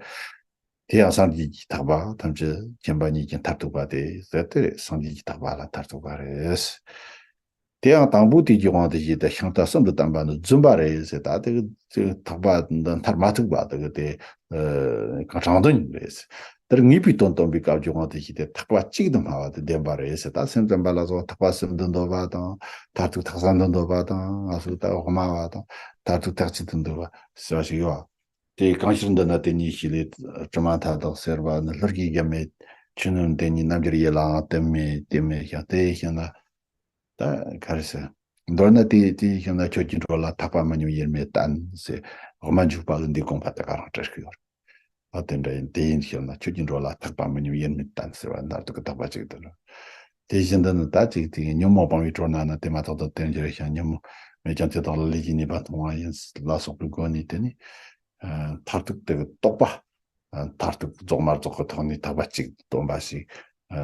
དེ་ཡང་སངས་རྒྱས་ཀྱི་ཐེག་པ་ཐམས་ཅད་མཁྱེན་པ་ཉིད་ཀྱི་མཐར་ཐུག་པ་སྟེ་ཟེར། དེ་རེད། སངས་རྒྱས་ཀྱི་ཐེག་པ་ལ་མཐར་ཐུག་པ་རེད། དེ་ཡང་དང་པོ་དེ་གི་དབང་དུ་བྱས་ཏེ་ཤིང་རྟ་གསུམ་དུ་བསྟན་པ་ནི་རྫུན་པ་རེད་ཟེར། ད་དེ་གི་ཐེག་པ་འདི་མཐར་མ་ཐུག་པ་དེ་གི་དེ། ཨ། གང་དྲང་དོན་རེད་ཟེར། དེར་ངེས་པའི་དོན་སྟོན་པའི་སྐབས་ཀྱི་དབང་དུ་བྱས་ཏེ་ཐེག་པ་གཅིག་ཏུ་སྨྲ་བ་དེ་བདེན་པ་རེད་ཟེར། ད་སེམས་ཙམ་པ་ལ་སོགས་ཐེག་པ་གསུམ་དུ་འདོད་པ་དང་། མཐར་ཐུག་ཐེག་གསུམ་དུ་འདོད་པ་དང་། ང་ཚོ་ད་དབུ་མ་བ་དང་། མཐར་ཐུག་ཐེག་གཅིག་ཏུ་འདོད་པ་ཟེར་བ་ཞིག་ཡོད། དེ་གང་ཕྱིར་འདི་ན་དེ་ཉིད་ཞིག་ལས། དྲི་མ་མཐའ་དག་སེལ་བ་ནི། ལྷུར་གྱིས་བཞེས་མེད་ཆོས་རྣམས་དེ་ཉིད། རྣལ་འབྱོར་ཡིད་ལའང་དེ་མེད་དེ་མེད་ཀྱང་། དེ་ཡིན་ན། ད་ག་རེ་ཟེར། མདོར་ན་དེ་དེ་ཡིན་ན་ཁྱོད་ཀྱི་འགྲོ་ལ་ཐེག་པ་མི་སྙོམས་དབྱེར་མེད་བསྟན་ཟེར། དབུ་མ་འཇུག་པ་གི་འདི་དགོངས་པ་དེ་ག་རང་སྤྲད་ཀྱི་ཡོད་རེད། ཨ། དེ་འདྲ་ཡིན། དེ་ཡིན་ཞེ་ན་ཁྱོད་ཀྱི་འགྲོ་ལ་ཐེག་པ་མི་སྙོམས་དབྱེར་མེད་བསྟན་ཟེར་བ་མཐར་ཐུག་གི་ཐེག་པ་གཅིག་དེ་རེད། དེ་བཞིན་དུ་ནི་ད་ཅིག་དེ་ཉོན་མོངས་སྤང་བའི་དྲོད་ན་ནི། དེ་མ་ཐག་ཏུ་དོན་འགྱུར་ཞིང་། ཉོན་མོངས་མེད་ཀྱང་དེ་དག་ལ། ལས་ཀྱི་ཉེས་པ་མཐོང་བ་ཡིན་ལ་སོགས་པའི་སྒོ་ནས། དེ་ནི། ཨ། མཐར་ཐུག་དེ་གི་རྟོགས་པ། ཨ། མཐར་ཐུག་རྫོགས་མ་རྫོགས་ཀྱི་ཐོག་ནས་ཐེག་པ་གཅིག་སྟོན་པ་ཞིག་ཨ།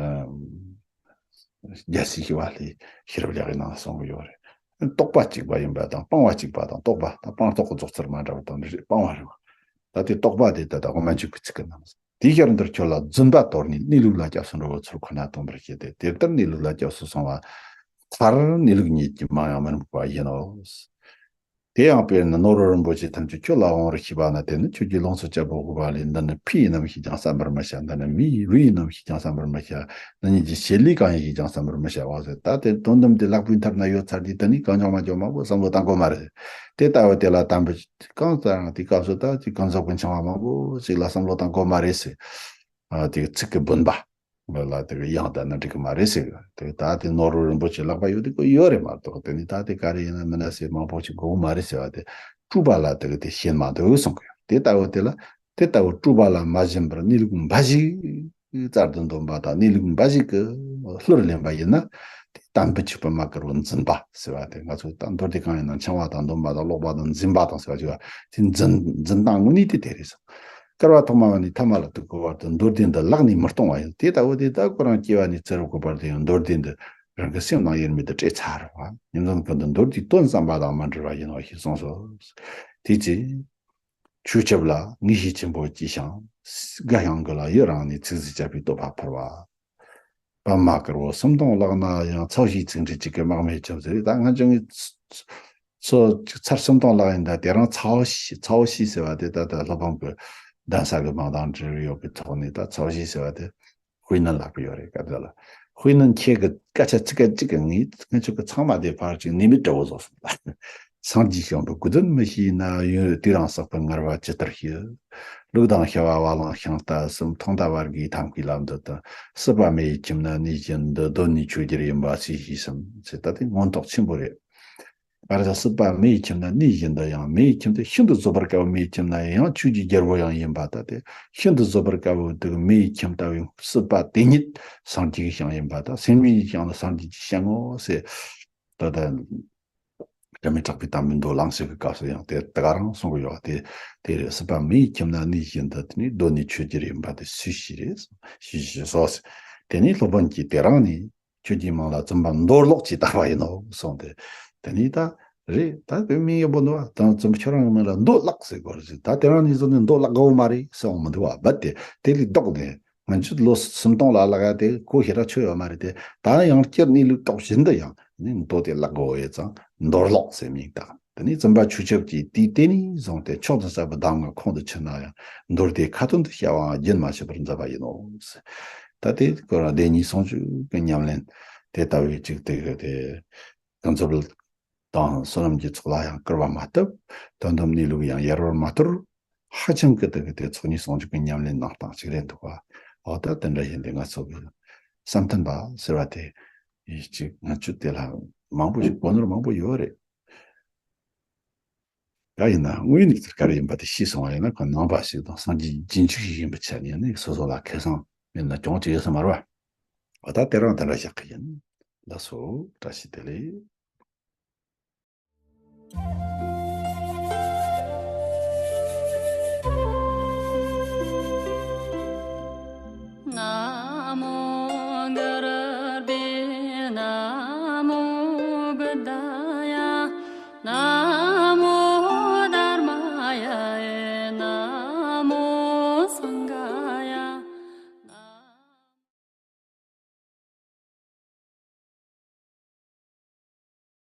རྒྱལ་སྲས་ཞི་བ་ལྷས་ཤེས་རབ་ལེའུ་ཡི་ནང་གསུང་གི་ཡོད་རེད། རྟོགས་པ་གཅིག་པ་ཡིན་པ་དང་སྤང་བ་གཅིག་པ་དང་རྟོགས་པ་དང་། སྤངས་རྟོགས་ཀྱི་རྫོགས་ཚུལ་མ་འདྲ་བ་དང་འདི་རེད། སྤང་བ་རེད་བ། ད་དེ་རྟོགས་པ་དེ་ད་ལྟ་དབུ་མ་འཇུག་གི་ཚིག་གི་ནང་། དེའི་ཕྱིར་འདིར་ཁྱོད་ལ་རྫུན་པ་དོར་ནས། གནས་ལུགས་ལ་སྐྱབས་སུ་འགྲོ་བའི་ཚུལ་ཁོ་ན་སྟོན་པར་བྱེད་དེ། དེ་ལྟར་གནས་ལུགས་ལ་སྐྱབས་སུ་སོང་བ་མཐར་གནས་ལུགས་ཉིད་ཀྱིས་མང་ཡང་མི་རྨོངས་པ་ཡིན་ནོ། དེ་ཡང་དཔེར་ན་ནོར་བུ་རིན་པོ་ཆེ་ཐམས་ཅད་ཁྱོད་ལ་འོང་བར་ཤེས་པ་ན། དེ་ནི་ཁྱོད་ཀྱིས་ལོངས་སུ་སྤྱད་པའི་ཕུད་ཡིན་ནམ་ཞེས་ཀྱང་བསམ་པར་མི་བྱ། འདི་ནི་མི་ཡི་བུ་ཡིན་ནམ་ཞེས་ཀྱང་བསམ་པར་མི་བྱ། འདི་ཉིད་ཀྱི་བྱེད་ལས་གང་ཡིན་ཞེས་ཀྱང་བསམ་པར་མི་བྱ་བ་ཟེར། ད་དེ་དོན་དམ་དེ་ལག་པའི་མཐའ་ན་ཡོད་ཚར་དུས། དེ་ནི་གང་བྱུང་མ་བྱུང་མང་པོ་བསམ་བློ་བཏང་དགོས་མ་རེད། དེ་ལྟ་བུ་དེ་ལ་དམ་པའི་གང་ལྟར་དེ་སྐབས་སུ་ད་ཅིག་གང་ཟག་གི་འཆིང་བ་མང་པོ་ཞིག་ལ་བསམ་བློ་བཏང་དགོས་མ་རེད་ཟེར། ཨ། དེ་ཚིག་གི་བུན་པ་ལ་དེ་གི་ཡང་དག་ན་འགྲིག་གི་མ་རེད་ཟེར་གི། དེ་ད་དེ་ནོར་བུ་རིན་པོ་ཆེ་ལག་པ་ཡོད་དེ་ཀོ་ཡོད་རེད་མ་གཏོགས། དེ་ནི་ད་དེ་ག་རེ་ཡིན་ན་མིན་ན་ཟེར་མང་པོ་ཞིག་དགོས་མ་རེད་ཟེར་བ་དེ། སྤྲུལ་པ་ལ་དེ་གི་དེ་ཞེན་མ་འདུག་གསུང་གི་ཡོད། དེ་ལྟ་བུ་དེ་ལ། དེ་ལྟ་བུ་སྤྲུལ་པ་ལ་མ་ཞེན་པར་གནས་ལུགས་འབའ་ཞིག་བཙལ་དུ་འདོན་པ་དང་། གནས་ལུགས་འབའ་ཞིག་གི་ལྷུར་ལེན་པ་ཡིན་ན། དེ་དམ་པའི་ཆོས་པ་མ་དཀར་པོ་འཛིན་པ་ཟེར་བ་དེ། ང་ཚོས་ད་མདོར་བསྡུས་གང་ཡིན་ན་འཆིང་བ་དང་འདོན་པ་དང་ཀློག་པ་དང་འཛིན་པ་དང་ཟེར་བ་ཅིག་ཡོད། དེ་འཛིན་འཛིན་སྟངས་དངོས་གནས་དེ་དེ་རེད་ཟེར། བསྐལ་པ་ཐོག་མ་བ་ནས་ཐ་མ་ལ་ཐུག་གི་བར་དུ་མདོར་བསྡུས་འདི་བརླག་ནས་མི་གཏོང་བ་ཡིན། དེ་ལྟ་བུ་དེ་ད་ཁོ་རང་སྐྱེ་བ་ནས་ཚེ་རབས་ཀྱི་བར་དུ་ཡང་མདོར་བསྡུས་འདི་རང་གི་སེམས་ནང་དབྱེར་མེད་དུ་སྤྲད་ཚར་བ། ཉིན་མཚན་ཀུན་ཏུ་མདོར་བསྡུས་དོན་བསམ་པ་དང་མ་འབྲལ་བ་ཡིན་ནོ་ཞེས་གསུངས་སོ། དེ་ཚེ་ཆོས་ཁྱབ་ལ་ངེས་ཤེས་ཆེན་པོ་སྐྱེས་ཤིང་། དགའ་ཞིང་གུས་ལ་ཡི་རང་ནས་ཚིག་རྩུབ་སྤྱད་པའི་བསྟོད་པ་ཕུལ་བ། པདྨ་དཀར་པོ་སུམ་སྟོང་ལགས་ན་ཡང་། ཚའོ་ཞིའི་ཚིག་འགྲེལ་གཅིག་གི་དམག་མི་ཁྱབ་ཟེར། ད་ང་ཚོ་ངས་ཚོ་ཚར་སུམ་སྟོང་ལགས་ཡིན། ད་དེ་རིང་ཚའོ་ཞི་ཚའོ་ཞི་ཟེར་བ་དེ་ད་ལྟ་སློབ་དཔོན་གྱི་གདན་ས་གི་མིང་དང་འབྲེལ་བ་ཡོད་པའི་ཐོག་ནས། ད་ཚའོ་ཞི་ཟེར་བ་དེ་ཧུའེ་ནན་ལབ་ཀྱི་ཡོད་རེད། སྐབས་དེ་ལ་ཧུའེ་ནན་ཁྱེད་ཀྱི་སྐད་ཆ་ཚིག་སྐད་གཅིག་གིས་ངས་ང་ཚོ་གི་ཚང་མ་དེ་ཕར་ཅིག་ནད་མེད་བྲལ་བོ་བཟོ་སོང་། སངས་རྒྱས་བྱོན་པའི་གོ་དོན་མི་ཤེས་ན་ཡོད། དུས་རང་བསགས་པའི་ངལ་བ་ཇི་ལྟར་ཞི། ལུག་དང་བྱ་བ་བ་ལང་ཤིང་རྟ་གསུམ། ཐོག་མཐའ་བར་གྱི་ཐབས་མཁས་ལམ་དུ་བསྟུན། སྲིད་པ་མེ་ཡི་ཁྱིམ་ན་གནས་བཞིན་དུ། གདོད་ནས་ཆོས་རྒྱལ་ཡིན་པ་སུས་ཤེས་སམ་ཟེར། ད་དེ་མངོན་རྟོགས་ཆེན་པོ་རེད། ག་རེ་ཟེར། སྲིད་པ་མེ་ཡི་ཁྱིམ་ན་གནས་བཞིན་དུ། ཡང་མེ་ཡི་ཁྱིམ་དུ་ཤིན་ཏུ་རྫོགས་པར་དཀའ་བའི་མེ་ཡི་ཁྱིམ་ན་ཡང་ཆོས་ཀྱི་རྒྱལ་པོ་ཡང་ཡིན་པ། ད་དེ་ཤིན་ཏུ་རྫོགས་པར་དཀའ་བའི་དེ་གི་མེ་ཡི་ཁྱིམ་ལྟ་བུའི་སྲིད་པ་དེ་ཉིད་སངས་རྒྱས་ཀྱི་ཞིང་ཡིན་པ་དང་། སེམས་ཉིད་ཀྱི་ཞིང་ལ་སངས་རྒྱས་ཀྱི་ཞིང་ངོ་ཟེར། ད་ལྟ་རྒྱ་མི་དྲག་པོའི་དམ་པའི་མདོ་ལེགས་བཤད་ཀྱི་སྐབས་སུ་ཡང་དེ་ད་ག་རང་གསུང་གི་ཡོད་པ་དེ། དེ་རེད། སྲིད་པ་མེ་ཡི་ཁྱིམ་ན་གནས་བཞིན་དུ། དེ་ནི་གདོད་ནས་ཆོས་རྒྱལ་ཡིན་པ་དེ་སུས་ཤེས་རེད། སུས་ཤེས་སོ་ཟེར། དེ་ནས་སློབ་དཔོན་གྱིས་དེ་རིང་ནས་ཁྱོད་ཀྱི་མིང་ལ་བཙུན་པ་མདོ་ཀློག་ཅེས་བཏགས་པ་ཡིན་ནོ་གསུངས་ཏེ། དེ་ནས་ད་རེད། ད་བོད་མི་ཡག་པོ་འདུག་བ། ད་བཙུན་པ་ཁྱོད་རང་གི་མིང་ལ་མདོ་ཀློག་ཟེར་དགོས་རེད་ཟེར། ད་དེ་རིང་ནས་བཟུང་ནས་མདོ་ཀློག་དགོས་མ་རེད་ཟེར་འོང་མི་འདུག་བ། རྦད་དེ་དེ་ལས་ལྡོག་ནས། ང་ཚོས་ལོ་སུམ་སྟོང་ལ་ལག་ཡ་དེ་གོ་ཤེས་ར་ཆོད་ཡོད་མ་རེད་དེ། ད་ཡང་བསྐྱར་གནས་ལུགས་རྟོགས་བཞིན་དུ་ཡང་ནི་མདོ་དེ་ཀློག་དགོས་ཡོད་ཙང་མདོ་ཀློག་ཟེར་མིང་བཏགས། དེ་ནས་བཙུན་པ་ཆོས་ཁྱབ་ཀྱིས་དུས་དེ་ནས་བཟུང་སྟེ་མཆོག་ཏུ་གསལ་བའི་གདམས་ངག་ཁོང་དུ་ཆུད་ན་ཡང་། མདོ་སྡེ་ཁ་ཏོན་དུ་བྱ་བའང་རྒྱུན་མ་ཆད་པར་མཛད་པ་ཡིན་ནོ། ད་དེ་ཁོ་རང་བདེན་གཉིས་ཟུང་འཇུག་གི་ཉམས་ལེན་དེ་ལྟ་བུའི་ཅིག་དེ་གི་དེ་ཀུན་རྫོབ་དང་བསོད་ནམས་ཀྱི་ཚོགས་ལ་ཡང་སྐུར་བ་མ་བཏབ། དོན་དམ་གནས་ལུགས་ཡང་ཡལ་བར་མ་དོར། ཧ་ཅང་གི་དེ་གི་དེ་ཚོགས་གཉིས་ཟུང་འཇུག་གི་ཉམས་ལེན་གནང་སྟངས་ཅིག་རེད་འདུག་བ། འོ་ད་དེ་འདྲ་ཡིན་དུས་ང་ཚོ་གི་བསམ་གཏན་པ་ཟེར་བ་དེ་ཡིན་ཅིག་ང་ཚོ་དེ་ལ་མང་པོ་ཞིག་གོ་ནོར་མང་པོ་ཡོད་རེད། ཡ་ཡིན་ན་དངོས་ཡོད་གནས་ཚུལ་ག་རེ་ཡིན་པ་དེ་ཤེས་སོང་བ་ཡིན་ན། ཁོ་ནང་པ་ཞིག་དང་སངས་རྒྱས་རྗེས་འཇུག་ཞིག་ཡིན་པའི་ཆ་ནས་ནི་སོ་སོ་ལ་ཁེ་བཟང་མེད་ན་གྱོང་ཅིག་ཡོད་ས་མ་རེད་བ། འོ་ད་དེ་རང་དེ་འདྲ་བཞག་གི་ཡིན། ལགས་སོ། བཀྲ་ཤིས་བདེ་ལེགས།